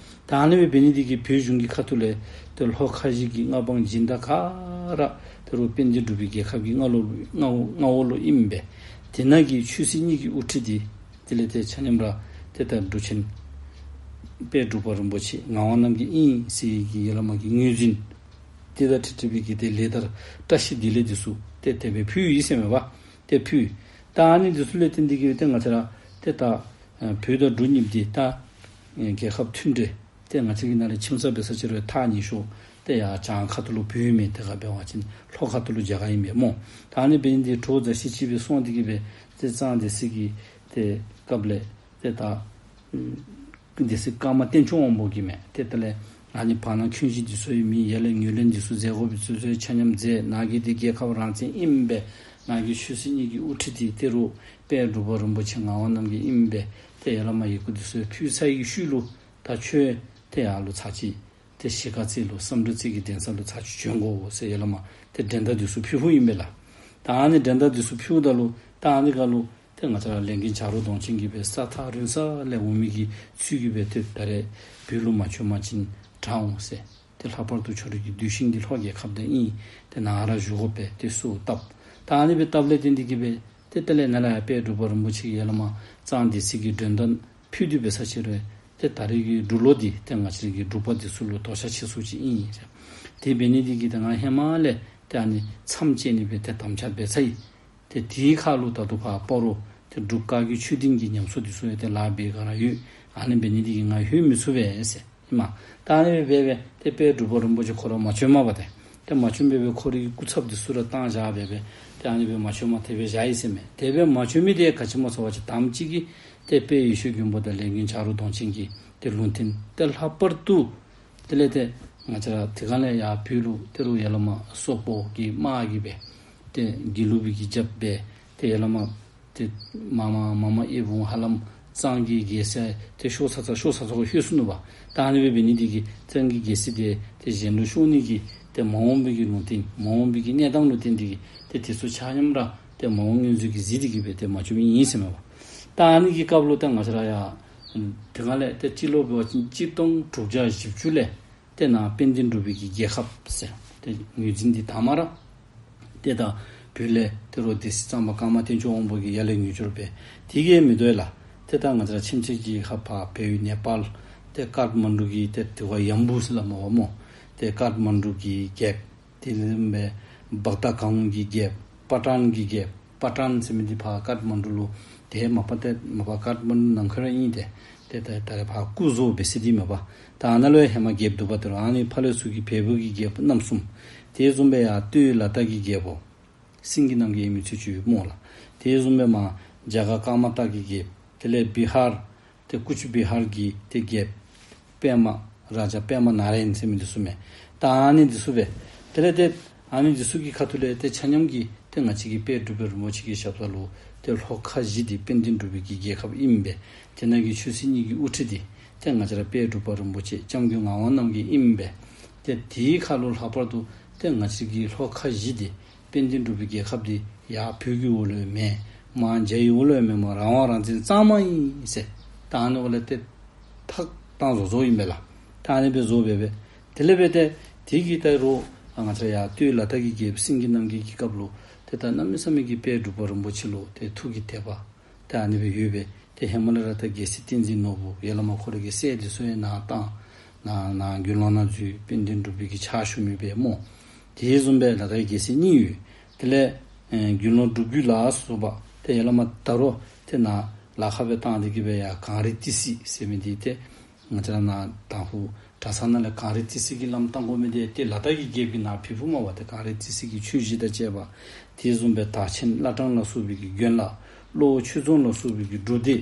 ད་ཨ་ནི་སྦེ་འབད་ནི་འདི་གིས་བོད་གཞུང་གི་ཁ་ཐུག་ལས་ཏེ་ལྷོ་ཁ་བཞི་གི་མངའ་འབངས་སྦྱིན་བདག་ག་ར་ད་རུང་དཔལ་ལྡན་འབྲུག་པའི་རྒྱལ་ཁབ་ཀྱི་མངའ་ལུ་མངའ་འོག་ལུ་ཨིནམ་སྦེ། དེ་ནང་གི་ཆོས་སྲིད་གཉིས་ཀྱི་དབུ་ཁྲིད་འདི་དེ་ལས་ཏེ་ཆ་མཉམ་ར་ཏེ་ད་འབྲུག་ཆེན་དཔལ་འབྲུག་པ་རིན་པོ་ཆེ་ངག་དབང་རྣམ་རྒྱལ་ཨིན་ཟེར་གྱི་ཡ་ལ་མ་གི་ངོས་འཛིན་དེ་དང་འཁྲིལ་འཁྲིལ་བའི་གི་ཏེ་ལེགས་དར་བཀྲ་ཤིས་བདེ་ལེགས་འདི་ཚུ་ཏེ་དེ་སྦེ་ཕུལ་ཡི་ཟེར་མས་པ། ཏེ་ཕུལ། ད་ཨ་ནི་འདི་ཚུ་ལས་བརྟེན་ཏེ་གིས་ཏེ་ང་བཅས་ར་ཏེ་ད་ཨ་བོད་དང་འབྲུག་གཉིས་འདི་ད་ཨ་རྒྱལ་ཁབ་མཐུན་འབྲེལ་ཏེ་ང་བཅས་ཀྱི་ནང་ལས་ཁྱིམ་ཚང་འབད་ས་ཅིག་རུང་ཐག་ཉེ་ཤོས་ཏེ་ཡར་བྱང་ཁ་ཐུག་ལུ་བོད་ཨིན་མས། དེ་ཁར་འབད་བ་ཅིན་ལྷོ་ཁ་ཐུག་ལུ་རྒྱ་གར་ཨིན་མས་སྨོ། ད་ཨ་ནི་འབད་ནི་འདི་དྲུག་བརྒྱ་ཞེ་གཅིག་སྦེ་སོང་སྟེ་གིས་སྦེ་ཏེ་གཙང་སྡེ་སྲིད་ཀྱི་ཏེ་སྐབས་ལས་ཏེ་ད་ཨ་སྡེ་སྲིད་ཀརྨ་བསྟན་སྐྱོང་དབང་པོ་གིས་མས། ཏེ་དེ་ལས་ཨ་ནི་བར་ན་འཁོན་གཞི་འདི་ཚུ་ཡང་མེད། ཡར་ལས་ངོས་ལེན་འདི་ཚུ་མཛད་དགོ་པའི་ཚུལ་ཚུ་ཡང་ཆ་མཉམ་མཛད། ནཱ་གི་འདི་རྒྱལ་ཁབ་རང་བཙན་ཨིནམ་སྦེ་ནཱ་གི་ཆོས་སྲིད་གཉིས་ཀྱི་དབུ་ཁྲིད་འདི་ཏེ་རུང་དཔལ་འབྲུག་པ་རིན་པོ་ཆེ་ངག་དབང་རྣམ་རྒྱལ་ཨིནམ་སྦེ་ཏེ་ཡ་ལ་མ་ཡི་གུ་འདི་ཚུ་ཡང་ཕུལ་ཚར་བའི་ཤུལ་ལུ་ད་ཁྱོད་ཏེ་ཡར་ལུ་ཚར་གཅིག་ཏེ་གཞིས་ཀ་རྩེ་ལུ་བསམ་གྲུབ་རྩེ་གི་གདན་ས་ལུ་ཚར་གཅིག་བྱོན་དགོ་ཟེར་ཡ་ལ་མ་ཏེ་མགྲོན་བརྡ་འདི་ཚུ་ཕུལ་ཕུལཝ་ཨིན་པས་ལགས། ད་ཨ་ནི་མགྲོན་བརྡ་འདི་ཚུ་ཕུལཝ་ད་ལུ་ད་ཨ་ནི་སྒང་ལུ་ཏེ་ང་བཅས་ར་ལས་མགོན་བྱ་རོག་གདོང་ཅན་གྱིས་སྦེ་ས་ཐག་རིང་ས་ལས་འོང་མི་གི་ཚུལ་གྱིས་སྦེ་ཏེ་ད་རེས་བོད་ལུ་མ་བྱོན་པ་ཅིན་དྲག་འོང་ཟེར། ཏེ་ལྷག་པར་དུ་ཁྱོད་རའི་གི་གདུལ་ཞིང་འདི་ལྷོ་རྒྱལ་ཁབ་འདི་ཨིན། ཏེ་ནཱ་ར་བཞུགས་དགོ་པས་ཏེ་གསོལཝ་བཏབ། ད་ཨ་ནི་སྦེ་བཏབ་ལས་བརྟེན་ཏེ་གིས་སྦེ་ཏེ་དེ་ལས་ནཱ་ལས་ཡར་དཔལ་འབྲུག་པ་རིན་པོ་ཆེ་གིས་ཡ་ལ་མ་གཙང་སྡེ་སྲིད་ཀྱི་མགྲོན་བརྡ་ཕུལ་ཏེ་འབད་ས་ཅིག་རུང་ཏེ་ད་རེས་ཀྱི་འབྲུག་ལོ་འདི་ཏེ་ང་བཅས་རའི་གི་འབྲུག་པ་འདི་ཚུ་ལུ་དོ་ཤལ་ཆེ་སུ་ཅིག་ཨིན་ཟེར། དེ་འབད་ནི་འདི་གིས་ཏེ་ང་ཧེ་མ་ལས་ཏེ་ཨ་ནི་མཚམས་བཅད་ནི་སྦེ་ཏེ་དམ་བཅའ་འབད་ཚར་ཡི། ཏེ་དེའི་ཁར་ལུ་ད་ལྟོ་ཕར་སྤ་རོ་ཏེ་འབྲུག་བཀའ་བརྒྱུད་ཆོས་སྡིངས་ཀྱི་ཉམས་གསོ་འདི་ཚུ་ཡང་ཏེ་ལཱ་འབད་ག་ར་ཡོད། ཨ་ནི་འབད་ནི་འདི་གིས་ང་ལྷོད་མི་ཚུགས་པས་ཟེར་ཨིན་མས། ད་ཨ་ནི་སྦེ་འབད་སྦེ་ཏེ་དཔལ་འབྲུག་པ་རིན་པོ་ཆེ་ཁོ་ར་མ་བྱོནམ་མས་པ། ཏེ་ཏེ་མ་བྱོན་སྦེ་སྦེ་ཁོ་རའི་སྐུ་ཚབ་འདི་ཚུ་ར་བཏང་བཞག་སྦེ་སྦེ་ཏེ་ཨ་ནི་སྦེ་མ་བྱོནམ་དེ་སྦེ་བཞག་ཡི་ཟེར་མས། དེ་སྦེ་མ་བྱོན་མི་འདི་ག་ཅི་སྨོ་ཟེར་བ་ཅིན་དང་པ་ཅིག་གིས་ཏེ་དཔལ་ཡེ་ཤེས་མགོན་པོ་དང་ལས་མགོན་བྱ་རོག་གདོང་ཅན་གྱི་ཏེ་ལུང་བསྟན། ཏེ་ལྷག་པར་དུ་དེ་ལས་ཏེ་ང་བཅས་ར་དེ་སྒང་ལས་ཡར་བོད་ལུ་ཏེ་རུང་ཡ་ལ་མ་སོག་པོ་གི་དམག་གིས་སྦེ་ཏེ་དགེ་ལུགས་པའི་གི་རྒྱབ་སྦེ་ཏེ་ཡ་ལ་མ་ཏེ་མ་མ་མ་མ་ཨེ་བུ་ཧ་ལམ་གཙང་གི་རྒྱལ་སྲིད་ཏེ་ཤོར་ཚར་ཚར་ཤོར་ཚར་ཚར་ཤོར་སོ་ནུག་པ། ད་ཨ་ནི་སྦེ་འབད་ནི་འདི་གིས་གཙང་གི་རྒྱལ་སྲིད་འདི་ཏེ་གཞན་ལུ་ཤོར་ནི་གི་ཏེ་མ་འོངས་པའི་གི་ལུང་བསྟན་མ་འོངས་པའི་གི་གནས་སྟངས་ལུ་བརྟེན་ཏེ་གིས་ཏེ་དེ་ཚུ་ཆ་མཉམ་ར་ཏེ་མ་འོངས་མངོན་སུམ་གྱིས་གཟིགས་ཏེ་གིས་སྦེ་ཏེ་མ་བྱོནམ་ཨིན་ཟེར་མས་པ། ད་ཨ་ནི་གི་སྐབས་ལུ་ཏེ་ང་བཅས་ར་ཡར་དེ་སྒང་ལས་ཏེ་སྤྱི་ལོ་འབད་བ་ཅིན་གཅིག་སྟོང་དྲུག་བརྒྱ་བཞི་བཅུ་ལས་ཏེ་ནཱ་དཔལ་ལྡན་འབྲུག་པའི་གི་རྒྱལ་ཁབ་ཟེར་ཏེ་ངོས་འཛིན་འདི་དང་པ་ར་ཏེ་ད་བོད་ལས་ཏེ་རུང་སྡེ་སྲིད་གཙང་པ་ཀརྨ་བསྟན་སྐྱོང་དབང་པོ་གིས་ཡར་ལས་ངོས་སྦྱོར་འབད། དེ་གིས་མི་དོ་ལགས། ཏེ་ད་ང་བཅས་ར་ཁྱིམ་མཚེས་ཀྱི་ཁ་ཕར་བལ་ཡུལ་ནེ་པཱལ་ཏེ་ཀཱཐ་མན་ཌུ་གི་ཏེ་དེ་བ་ཡམ་བུ་ཟེར་སླབ་མས་པ་སྨོ། ཏེ་ཀཱཐ་མན་ཌུ་གི་རྒྱལཔོ་དེ་ལས་འབད་བྷག་ཏ་གང་གི་རྒྱལཔོ་པ་ཊཱན་གྱི་རྒྱལཔོ། པ་ཊཱན་ཟེར་མི་འདི་ཕར་ཀཱཐ་མན་ཌུ་ལུ་ཏེ་མ་པ་ཏེ་མ་པ་ཀཱཐ་མན་ཌུ་ནང་འཁོད་ར་ཨིན། ཏེ་ཏེ་ད་ད་རེས་ཕར་ཀུ་ཟོ་འབད་ས་འདི་མ་པ་ད་ཨ་ནཱ་ལུ་ཡང་ཧེ་མ་རྒྱལཔོ་འདུག་པ། ཏེ་རུང་ཨ་ནི་ཕར་ལས་ཚུར་གྱི་བལ་པོ་གི་རྒྱལཔོ་རྣམ་གསུམ། དེ་བཟུམ་སྦེ་ཡར་སྟོད་ལ་དྭགས་ཀྱི་རྒྱལ་པོ་སེང་གེ་རྣམ་རྒྱལ་ཨིན་མི་ཚུ་ཅིག་ཡོད་སྨོ་ལགས། དེ་བཟུམ་སྦེ་མར་རྒྱ་གར་ཀརྨ་ཏ་གི་རྒྱལཔོ། དེ་ལས་བི་ཧར་ཏེ་ཀུཆ་བི་ཧར་གྱི་ཏེ་རྒྱལཔོ་པདྨ་རཱ་ཛ་པདྨ་ནཱ་ར་ཡན་ཟེར་མི་འདི་ཚུ་མས། ད་ཨ་ནི་འདི་ཚུ་སྦེ་དེ་ལས་ཏེ་ཨ་ནི་འདི་ཚུ་གི་ཁ་ཐུག་ལས་ཏེ་ཆ་མཉམ་གྱིས་ཏེ་ང་བཅས་ཀྱི་དཔལ་འབྲུག་པ་རིན་པོ་ཆེ་གི་ཞབས་ས་ལུ་ཏེ་ལྷོ་ཁ་བཞི་འདི་དཔལ་ལྡན་འབྲུག་པའི་གི་རྒྱལ་ཁབ་ཨིན་པས། དེ་ནང་གི་ཆོས་སྲིད་གཉིས་ཀྱི་དབུ་ཁྲིད་འདི་ཏེ་ང་བཅས་ར་དཔལ་འབྲུག་པ་རིན་པོ་ཆེ་སྐྱབས་མགོན་ངག་དབང་རྣམ་རྒྱལ་ཨིན་པས། ཏེ་དེའི་ཁ་ལུ་ལྷག་པར་དུ་ཏེ་ང་བཅས་ཀྱི་ལྷོ་ཁ་བཞི་འདི་དཔལ་ལྡན་འབྲུག་པའི་རྒྱལ་ཁབ་འདི་ཡར་བོད་ཀྱི་འོག་ལུ་ཡང་མེན། མར་རྒྱ་ཡི་འོག་ལུ་ཡང་མེན། མར་རང་དབང་རང་བཙན་གཙང་མ་ཨིན་ཟེར་ད་ཨ་ནི་འོག་ལས་ཏེ་ཐག་བཏང་བཟོ་བཟོཝ་ཨིན་པས་ལགས། ད་ཨ་ནི་སྦེ་བཟོ་སྦེ་སྦེ་དེ་ལས་སྦེ་ཏེ་དེ་གིས་ད་རུང་ང་བཅས་ར་ཡར་སྟོད་ལ་དྭགས་ཀྱི་རྒྱལཔོ་སེང་གེ་རྣམ་རྒྱལ་གྱི་སྐབས་ལུ་ཏེ་ད་གནམ་མེད་ས་མེད་ཀྱི་དཔལ་འབྲུག་པ་རིན་པོ་ཆེ་ལུ་ཏེ་ཐུགས་ཀྱི་དད་པ་ཏེ་ཨ་ནི་སྦེ་ཡོད་པས། ཏེ་ཧེ་མ་ལས་ར་ད་རྒྱལ་སྲས་བསྟན་འཛིན་ནོར་བུ་ཡ་ལ་མ་ཁོ་ར་གི་སྲས་འདི་ཚུ་ཡང་ནཱ་བཏང་ནཱ་ནཱ་དགེ་སློང་ནང་འཛུལ། དཔལ་ལྡན་འབྲུག་པའི་གི་ཕྱག་ཞུ་མི་སྦེ་སྨོ། དེ་བཟུམ་སྦེ་ལ་དྭགས་རྒྱལ་སྲས་གཉིས་ཡོད། དེ་ལས་ཨེ་དགེ་སློང་འབྲུག་རྒྱུད་ལ་སོགས་པ་ཏེ་ཡ་ལ་མ་ད་རུང་ཏེ་ནཱ་ལ་ཁ་སྦེ་བཏང་སྟེ་གིས་སྦེ་ཡར་གངས་རི་ཏི་སེ་ཟེར་མི་འདི་ཏེ་ང་བཅས་ར་ནཱ་དང་ཕུ་གྲྭ་ཚང་ནང་ལས་གངས་རི་ཏི་སེ་གི་བླམ་བཏང་དགོ་མི་འདི་ཏེ་ལ་དྭགས་ཀྱི་རྒྱལཔོ་གིས་ནཱ་ཕུལ་ཕུལཝ་མས་པ། ཏེ་གངས་རི་ཏི་སེ་གི་ཆོས་གཞིས་དང་བཅས་པ། དེ་བཟུམ་སྦེ་དར་ཆེན་བླ་བྲང་ལ་སོགས་པའི་གི་དགོན་ལག། གློ་བོ་ཆོས་རྫོང་ལ་སོགས་པའི་གི་སྒྲུབ་སྡེ།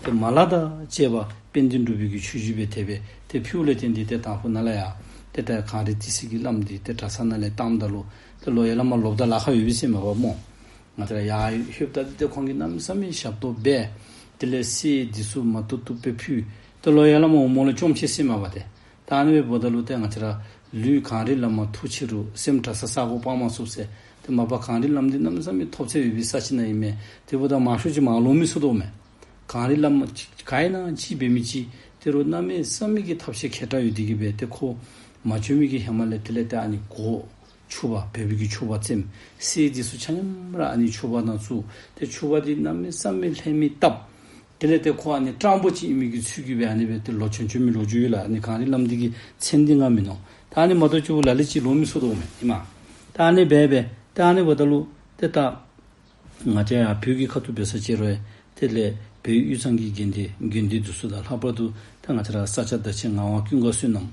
ཏེ་མ་ལག་དང་བཅས་པ་དཔལ་ལྡན་འབྲུག་པའི་གི་ཆོས་གཞིས་སྦེ་དེ་སྦེ་ཏེ་ཕུལཝ་ལས་བརྟེན་ཏེ་ཏེ་དང་ཕུ་ནཱ་ལས་ཡར་ཏེ་ད་གངས་རི་ཏི་སེ་གི་བླམ་འདི་ཏེ་གྲྭ་ཚང་ནང་ལས་བཏངམ་ད་ལུ་ཏེ་ལོག་ཡ་ལ་མ་ལོག་ད་ལཱ་ཁག་ཡོད་པས་ཟེར་མས་པ་སྨོ། ང་བཅས་ར་ཡར་ལྷོདཔ་ད་ཏེ་ཁོང་གིས་གནམ་མེད་ས་མེད་ཞབས་ཏོག་འབད། དེ་ལས་གསེར་འདི་ཚུ་མ་བཏུབ་བཏུབ་སྦེ་ཕུལ། ཏེ་ལོག་ཡ་ལ་མ་འོངམ་ལུ་བཅོམ་ཆེ་ཟེར་མས་པ་ཏེ། ད་ཨ་ནི་སྦེ་འབདཝ་ད་ལུ་ཏེ་ང་བཅས་ར་ལུས་གངས་རི་ལ་མ་ཐུག་ཕྱི་རུ་སེམས་གྲྭ་ཚང་ས་གོ་སྤང་མ་ཚུགས་ཟེར། ཏེ་མ་པ་གངས་རི་བླམ་འདི་གནམ་མེད་ས་མེད་ཐོབ་ཚད་ཡོད་པའི་ས་ཅིག་ནང་ཨིན་མས། དེ་འབདཝ་ད་མང་ཤོས་ཅིག་མར་ལོག་མི་ཚུགས་དོ་མས། གངས་རི་བླམ་ག་ཨིན་ན་ཅིག་འབད་མི་ཅིག་ཏེ་ ཏེ་རུང་གནམ་མེད་ས་མེད་ཀྱི་ཐབས་ཤེས་མཁས་དྲགས་ཡོད་དེ་གིས་སྦེ་ཏེ་ཁོ་མ་བྱོན་མི་གི་ཧེ་མ་ལས་དེ་ལས་ཏེ་ཨ་ནི་གོ་ཕྱུ་པ་བོད་པའི་གི་ཕྱུ་པ་བཙེམ། གསེར་འདི་ཚུ་ཆ་མཉམ་ར་ཨ་ནི་ཕྱུ་པ་ནང་བཙུགས། ཏེ་ཕྱུ་པ་འདི་གནམ་མེད་ས་མེད་ལྷད་མེད་བཏབ། དེ་ལས་ཏེ་ཁོ་ཨ་ནི་སྤྲང་པོ་ཅིག་ཨིན་མི་གི་ཚུལ་གྱིས་སྦེ་ཨ་ནི་སྦེ་ཏེ་ལོག་བྱོན་བྱོན་མི་ལོ་རྒྱུས་ཡོད་ལགས། ཨ་ནི་གངས་རི་བླམ་འདི་གི་མཚན་འདི་ང་མིན་ནུག། ད་ཨ་ནི་མ་གཏོགས་ཁྱོད་ལ་ལུ་ཅིག་ལོག་མི་ཚུགས་དོ་མས་ཨིན་མས། ད་ཨ་ནི་སྦེ་སྦེ་ད་ཨ་ནི་འབདཝ་ད་ལུ་ཏེ་ད་ང་བཅས་ཡར་བོད་ཀྱི་ཁ་ཐུག་འབད་ས་ཅིག་རུང་དེ་ལས་བོད་དབུས་གཙང་གི་དགོན་སྡེ་དགོན་སྡེ་འདི་ཚུ་དང་ལྷག་པར་དུ་ད་ང་བཅས་ར་ས་སྐྱ་བདག་ཆེན་ངག་དབང་ཀུན་དགའ་བསོད་ནམས།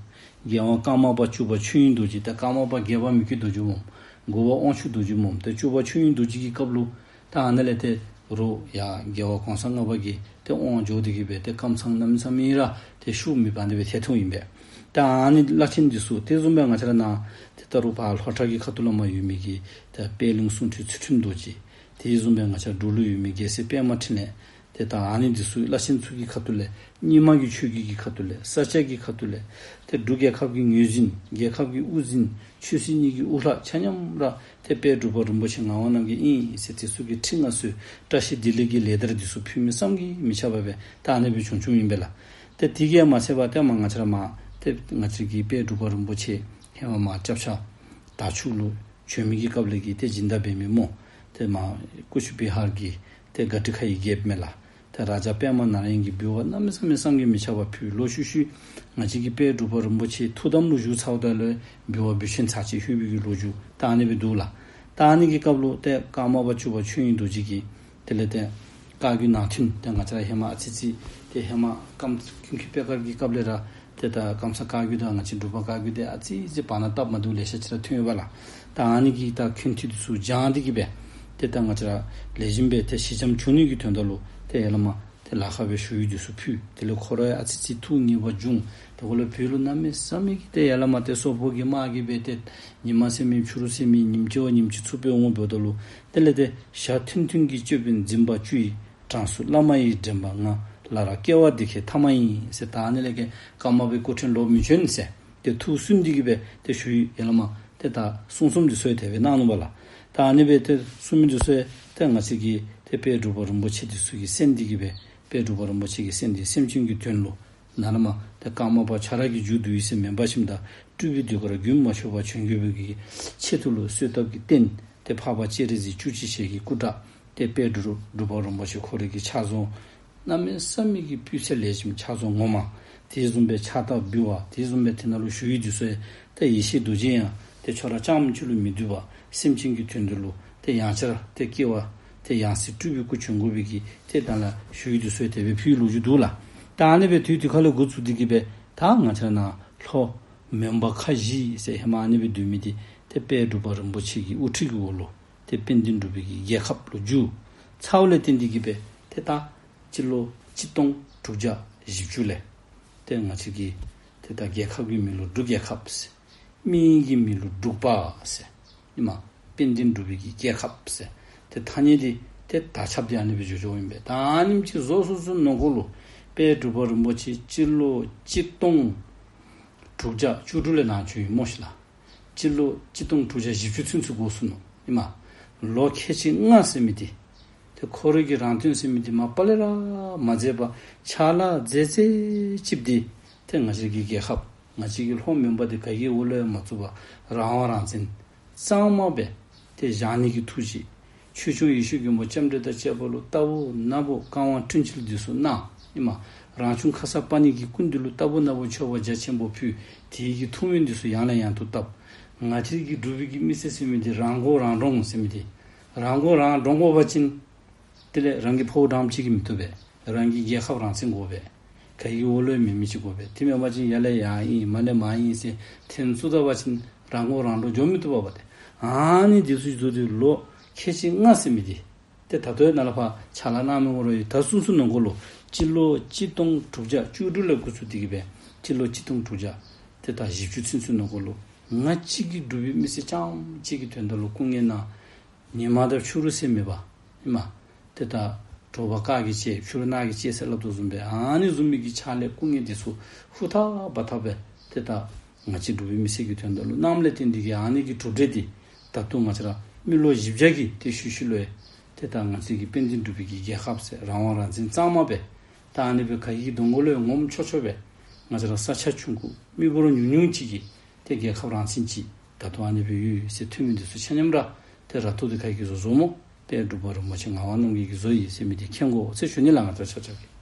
རྒྱལ་དབང་ཀརྨ་པ་བཅུ་པ་ཆོས་དབྱིངས་རྡོ་རྗེ། ད་ཀརྨ་པ་བརྒྱད་པ་མི་བསྐྱོད་རྡོ་རྗེ་འོང་། དགུ་པ་དབང་ཕྱུག་རྡོ་རྗེ་འོང་། ད་བཅུ་པ་ཆོས་དབྱིངས་རྡོ་རྗེ་གི་སྐབས་ལུ་ད་ཨ་ནཱ་ལས་ཏེ་རུང་ཡར་རྒྱལ་བ་གོང་ས་ལྔ་པ་གིས་ཏེ་དབང་འབྱོར་ཏེ་གིས་སྦེ་ཏེ་ཀམ་ཚང་གནམ་མེད་ས་མེད་ར་ཏེ་ཤུགས་མེད་པར་ཨ་ནི་སྦེ་ཐལ་ཐལཝ་ཨིན་པས། ད་ཨ་ནི་བླ་ཆེན་འདི་ཚུ་དེ་བཟུམ་སྦེ་ང་བཅས་ར་ནཱ་ཏེ་ད་རུང་ཕར་ལྷོ་བྲག་གི་ཁ་ཐུག་ལུ་མར་ཡོད་མི་གི་ད་པད་གླིང་གསུང་སྤྲུལ་ཚུལ་ཁྲིམས་རྡོ་རྗེ། དེ་བཟུམ་སྦེ་ང་བཅས་འབྲུག་ལུ་ཡོད་མི་རྒྱལ་སྲས་པདྨ་འཕྲིན་ལས། ཏེ་ད་ཨ་ནི་འདི་ཚུ་བླ་ཆེན་ཚུ་གི་ཁ་ཐུག་ལས་རྙིང་མ་གི་ཆོས་བརྒྱུད་ཀྱི་ཁ་ཐུག་ལས་ས་སྐྱ་གི་ཁ་ཐུག་ལས་ཏེ་འབྲུག་རྒྱལ་ཁབ་ཀྱི་ངོས་འཛིན་རྒྱལ་ཁབ་ཀྱི་དབུ་འཛིན་ཆོས་སྲིད་གཉིས་ཀྱི་དབུ་བླ་ཆ་མཉམ་ར་ཏེ་དཔལ་འབྲུག་པ་རིན་པོ་ཆེ་ངག་དབང་རྣམ་རྒྱལ་ཨིན་ཟེར་དེ་ཚུ་གི་ཁྲི་མངའ་གསོལ་བཀྲ་ཤིས་བདེ་ལེགས་ཀྱི་ལེགས་དར་འདི་ཚུ་ཕུལ་མི་བསམ་གྱིས་མི་ཁྱབ་པ་སྦེ་ད་ཨ་ནི་སྦེ་བྱུང་བྱུངམ་ཨིན་པས་ལགས། ཏེ་དེ་གིས་མ་ཚད་པར་ཏེ་མར་ང་བཅས་ར་མར་ཏེ་ང་བཅས་ཀྱི་དཔལ་འབྲུག་པ་རིན་པོ་ཆེ་ཧེ་མ་མར་སྐྱབས་ཆ་དར་ཕྱུག་ལུ་བྱོན་མི་གི་སྐབས་ལས་ཀྱི་ཏེ་སྦྱིན་བདག་འབད་མི་སྨོ། ཏེ་མར་ཀུ་ཤུ་བི་ཧར་གྱི་ཏེ་ག་ཊི་ཁ་ཡི་རྒྱལཔོ་མས་ལགས། ཏེ་རཱ་ཛ་པདྨ་ནཱ་ར་ཡན་གྱིས་འབུལ་བ་གནམ་མེད་ས་མེད་བསམ་གྱིས་མི་ཁྱབ་པ་ཕུལ། ལོག་ཤུལ་ཤུལ་ང་བཅས་ཀྱི་དཔལ་འབྲུག་པ་རིན་པོ་ཆེ་ཐུགས་དམ་ལུ་བཞུགས་ཚརཝ་ད་ལུ་འབུལ་བ་འབུལ་ཆེན་ཚར་གཅིག་ཕུལ་བའི་གི་ལོ་རྒྱུས་ད་ཨ་ནི་སྦེ་འདུག་ལགས། ད་ཨ་ནི་གི་སྐབས་ལུ་ཏེ་ཀརྨ་པ་བཅུ་པ་ཆོས་དབྱིངས་རྡོ་རྗེ་གིས་དེ་ལས་ཏེ་བཀའ་བརྒྱུད་ནང་མཐུན་ཏེ་ང་བཅས་ར་ཧེ་མ་ཨ་ཙི་ཙི་ཏེ་ཧེ་མ་ཀམ་ཀུན་མཁྱེན་པད་དཀར་གྱི་སྐབས་ལས་ར་ཏེ་ད་ཀམ་ཚང་བཀའ་བརྒྱུད་དང་ང་བཅས་འབྲུག་པ་བཀའ་བརྒྱུད་དེ་ཨ་ཙི་ཙི་བར་ན་སྟབས་མ་བདེཝ་ལེ་ཤ་ཅིག་ར་ཐོན་ཡོདཔ་ལགས། ད་ཨ་ནི་གི་ད་འཁོན་འཐུ་འདི་ཚུ་སྦྱང་སྟེ་གིས་སྦེ་ཏེ་ད་ང་བཅས་ར་ལེགས་ཤོམ་སྦེ་ཏེ་ཞི་འཇམ་བྱུང་ནི་གི་དོན་དག་ལུ་ཏེ་ཡར་ལས་མར་ཏེ་ལ་ཁ་སྦེ་ཞུ་ཡིག་འདི་ཚུ་ཕུལ། དེ་ལས་ཁོ་ར་ཨ་ཙི་ཙི་ཐུགས་ངེས་པ་བྱུང་། ཏེ་ཁོ་ལུ་བོད་ལུ་གནམ་མེད་ས་མེད་ཀྱི་ཏེ་ཡར་ལས་མར་ཏེ་སོག་པོ་གི་དམག་གིས་སྦེ་ཏེ་ཉི་མ་ཟེར་མེད་ཕྱི་རུ་ཟེར་མེད་ཉིནམ་གཅིག་བ་ཉིནམ་གཅིག་ཚུགས་པའི་འོང་འབདཝ་ད་ལུ་དེ་ལས་ཏེ་ཞྭ་ཐུང་ཐུང་གིས་སྤྱོད་པའི་འཛིན་པ་བཅུ་ཡི་གྲངས་སུ་བླ་མ་ཡི་དྲན་པ་ང་། ལར་སྐྱེ་བ་འདི་ཁའི་ཐ་མ་ཡིན་ཟེར། ད་ཨ་ནི་ལས་ཀྱི་ཀརྨ་པའི་སྐུ་ཕྲེང་ལོག་མི་བྱོན་ཟེར་ཏེ་ཐུགས་སུན་ཏེ་གིས་སྦེ་ཏེ་ཞུ་ཡིག་ཡར་ལས་མར་ཏེ་ད་གསུང་རྩོམ་འདི་ཚུ་ཡང་དེ་སྦེ་གནང་ནུག་པ་ལགས། ད་ཨ་ནི་སྦེ་ཏེ་གསུང་མི་འདི་ཚུ་ཡང་ཏེ་ང་བཅས་ཀྱི་ཏེ་དཔལ་འབྲུག་པ་རིན་པོ་ཆེ་འདི་ཚུ་གིས་གསན་ཏེ་གིས་སྦེ་དཔལ་འབྲུག་པ་རིན་པོ་ཆེ་གིས་གསན་ཏེ་སེམས་ཅན་གྱི་དོན་ལུ་ནཱ་ལས་མར་ཏེ་ཀརྨ་པ་ཁྱོད་ར་གིས་མཇུག་བསྡུ་ཡི་ཟེར་མེན་པར་ཞིནམ་ད་སྤྲུལ་པའི་ཟློས་གར་རྒྱུན་མ་ཆད་པར་བྱོན་དགོ་པའི་གི་ཆེད་དུ་ལུ་གསོལ་བཏབ་ཀྱི་རྟེན་ཏེ་འཕགས་པ་སྤྱན་རས་གཟིགས་བཅུ་གཅིག་ཞལ་གྱི་སྐུ་འདྲ་ཏེ་དཔལ་འབྲུག་འབྲུག་པ་རིན་པོ་ཆེ་ཁོ་རའི་གི་ཕྱག་བཟོ་གནམ་མེད་ས་མེད་ཀྱི་སྤུས་ཚད་ལེགས་ཤོམ་ཕྱག་བཟོ་ངོ་མ། དེ་བཟུམ་སྦེ་ཕྱག་རྟགས་འབུལ་བ་དེ་བཟུམ་སྦེ་དེ་ནང་ལུ་ཞུ་ཡིག་འདི་ཚུ་ཡང་ཏེ་ཡེ་ཤེས་རྡོ་རྗེ་ཡང་ཏེ་ཁྱོད་ར་རྐྱངམ་གཅིག་ལུ་མི་སྡོད་པར་སེམས་ཅན་གྱི་དོན་དུ་ལུ་ཏེ་ཡང་བསྐྱར་ཏེ་སྐྱེ་བ་ཏེ་ཡང་སྲིད་སྤྲུལ་པའི་སྐུ་བྱོན་དགོ་པའི་གི་ཏེ་ད་ལས་ཞུ་ཡིག་འདི་ཚུ་ཡང་དེ་སྦེ་ཕུལ་ལོ་རྒྱུས་འདུག་ལགས། ད་ཨ་ནི་སྦེ་དུས་དེ་ཁ་ལས་འགོ་བཙུགས་ཏེ་གིས་སྦེ་ད་ང་བཅས་ནཱ་ལྷོ་མོན་པ་ཁ་བཞི་ཟེར་ཧེ་མ་ཨ་ནི་སྦེ་སྡོད་མི་འདི་ཏེ་དཔལ་འབྲུག་པ་རིན་པོ་ཆེ་གི་དབུ་ཁྲིད་ཀྱི་འོག་ལུ་ཏེ་དཔལ་ལྡན་འབྲུག་པའི་གི་རྒྱལ་ཁབ་ལུ་གྱུར། ཚརཝ་ལས་བརྟེན་ཏེ་གིས་སྦེ་ཏེ་ད་སྤྱི་ལོ་གཅིག་སྟོང་དྲུག་བརྒྱ་བཞི་བཅུ་ལས་ཏེ་ང་བཅས་ཀྱི་ཏེ་ད་རྒྱལ་ཁབ་ཀྱི་མིང་ལུ་འབྲུག་རྒྱལ་ཁབ་ཟེར། མི་གི་མིང་ལུ་འབྲུག་པ་ཟེར། ཨིན་མས། དཔལ་ལྡན་འབྲུག་པའི་གི་རྒྱལ་ཁབ་ཟེར། ཏེ་ཐ་སྙད་འདི་ཏེ་དར་ཁྱབ་སྟེ་ཨ་ནི་སྦེ་འགྱོ་འགྱོཝ་ཨིན་པས། ད་ཨ་ནེམ་ཅིག་བཟོ་ཚུན་ཚོད་ནང་འཁོད་ལུ་དཔལ་འབྲུག་པ་རིན་པོ་ཆེ་སྤྱི་ལོ་གཅིག་སྟོང་དྲུག་བརྒྱ་བཅུ་དྲུག་ལས་ནཱ་བྱོན་ཡི་སྨོ་ཤིག་ལགས། སྤྱི་ལོ་གཅིག་སྟོང་དྲུག་བརྒྱ་བཞི་བཅུ་ཚུན་ཚོད་འགོར་སོ་ནུག། ཨིན་མས། ལོ་ཁལ་གཅིག་ལྔ་ཟེར་མི་འདི་ཏེ་ཁོ་རའི་གི་རང་དོན་ཟེར་མི་འདི་མ་པ་ལས་ར་མ་མཛད་པར་ཕྱག་ལཱ་མཛད་མཛད་ཅིག་འདི་ཏེ་ང་བཅས་ཀྱི་རྒྱལ་ཁབ་ང་བཅས་ཀྱི་ལྷོ་མོན་པ་འདི་ག་གི་འོག་ལུ་ཡང་མ་བཙུགས་པར་རང་དབང་རང་བཙན་གཙང་མ་སྦེ་ཏེ་བཞག་ནི་གི་ཐུགས་བཞེད། ཆོས་སྐྱོང་ཡེ་ཤེས་མགོན་པོ་ལྕམ་དྲལ་དང་བཅས་པ་ལུ་ལྟ་བུ་ན་བུ་བཀའ་དབང་བཀྲིན་ཆེ་ལུ་འདི་ཚུ་གནང་། ཨིན་མས། རང་བྱུང་ཁ་སར་པ་ཎི་གི་སྐུ་མདུན་ལུ་ལྟ་བུ་ན་བུ་མཆོད་པ་རྒྱ་ཆེན་པོ་ཕུལ། དེ་གི་ཐུགས་སྨོན་འདི་ཚུ་ཡང་ལས་ཡང་དུ་བཏབ། ང་བཅས་ཀྱི་འབྲུག་པའི་གི་མི་སེར་ཟེར་མི་འདི་རང་མགོ་རང་འདྲོངས་ཟེར་མི་འདི་རང་མགོ་རང་འདྲོངས་དགོ་པ་ཅིན་དེ་ལས་རང་གི་ཕོཝ་འགྲངམ་ཅིག་གིས་མི་བཏུབ་པས། རང་གི་རྒྱལ་ཁབ་རང་བཙན་དགོ་པས། ག་གི་འོག་ལུ་ཡང་མེད་མི་ཅིག་དགོ་པས། དེ་མེན་པ་ཅིན་ཡར་ལས་ཡར་ཨིན་མར་ལས་མར་ཨིན་ཟེར་འཐེན་ཚུགས་ད་པ་ཅིན་རང་མགོ་རང་འདྲོངས་འགྱོ་མི་བཏུབ་པས་པ་ཏེ། ཨ་ནི་འདི་ཚུ་བཟོ་སྟེ་ལོ་ཁལ་གཅིག་ལྔ་ཟེར་མི་འདི་ཏེ་ད་ལྟོ་ཡང་ནཱ་ལས་ཕར་ཕྱག་ལཱ་གནང་མི་འོང་རུང་ཡང་ད་ཚུན་ཚོད་ནང་འཁོད་ལུ་སྤྱི་ལོ་གཅིག་སྟོང་དྲུག་བརྒྱ་བཅུ་དྲུག་ལས་འགོ་བཙུགས་ཏེ་གིས་སྦེ་སྤྱི་ལོ་གཅིག་སྟོང་དྲུག་བརྒྱ་ཏེ་ད་བཞི་བཅུ་ཚུན་ཚོད་ནང་འཁོད་ལུ་ང་བཅས་ཀྱི་འབྲུག་པའི་མི་སེར་རྐྱངམ་གཅིག་གི་དོན་དག་ལུ་སྐུ་ངལ་གནང་། ཉིན་མ་དང་ཕྱི་རུ་ཟེར་མེད་པར་ཨིན་མས། ཏེ་ད་དྲོ་པ་དཀར་གྱིས་བཅད་ཕྱི་རུ་ནག་གིས་བཅད་ཟེར་སླབ་དོ་བཟུམ་སྦེ་ཨ་ནི་བཟུམ་མའི་གི་ཕྱག་ལཱ་སྐུ་ངལ་འདི་ཚུ་ཧུར་ཐག་འབད་ཐག་སྦེ་ཏེ་ད་ང་བཅས་འབྲུག་པའི་མི་སེར་གྱི་དོན་དག་ལུ་གནངམ་ལས་བརྟེན་ཏེ་གིས་ཨ་ནི་གི་གྲུབ་འབྲས་འདི་ད་ལྟོ་ང་བཅས་ར་མི་ལོ་བཞི་བརྒྱ་གི་ཏེ་ཤུལ་ཤུལ་ལུ་ཡང་ཏེ་ད་ང་བཅས་ཀྱི་དཔལ་ལྡན་འབྲུག་པའི་གི་རྒྱལ་ཁབ་ཟེར་རང་དབང་རང་བཙན་གཙང་མ་སྦེ་ ད་ཨ་ནི་སྦེ་ག་གི་གདོང་ཁ་ལུ་ཡང་ངོམ་ཆོག་ཆོག་སྦེ་ང་བཅས་ར་ས་ཆ་ཆུང་ཀུ་མི་འབོར་ཉུང་ཉུང་ཅིག་གིས་ཏེ་རྒྱལ་ཁབ་རང་བཙན་ཅིག་ད་ལྟོ་ཨ་ནི་སྦེ་ཡོད་ཟེར་ཐོན་མི་འདི་ཚུ་ཆ་མཉམ་ར་ཏེ་ར་ཐོག་འདི་ག་གིས་བཟོ་བཟོཝ་སྨོ། ཏེ་འབྲུག་པ་རིན་པོ་ཆེ་ངག་དབང་རྣམ་རྒྱལ་གྱིས་བཟོ་ཡི་ཟེར་མི་འདི་མཁྱེན་དགོ་ཟེར་ཞུ་ནི་ལགས། ང་བཅས་ཆ་ཁྱབ་ཀྱིས།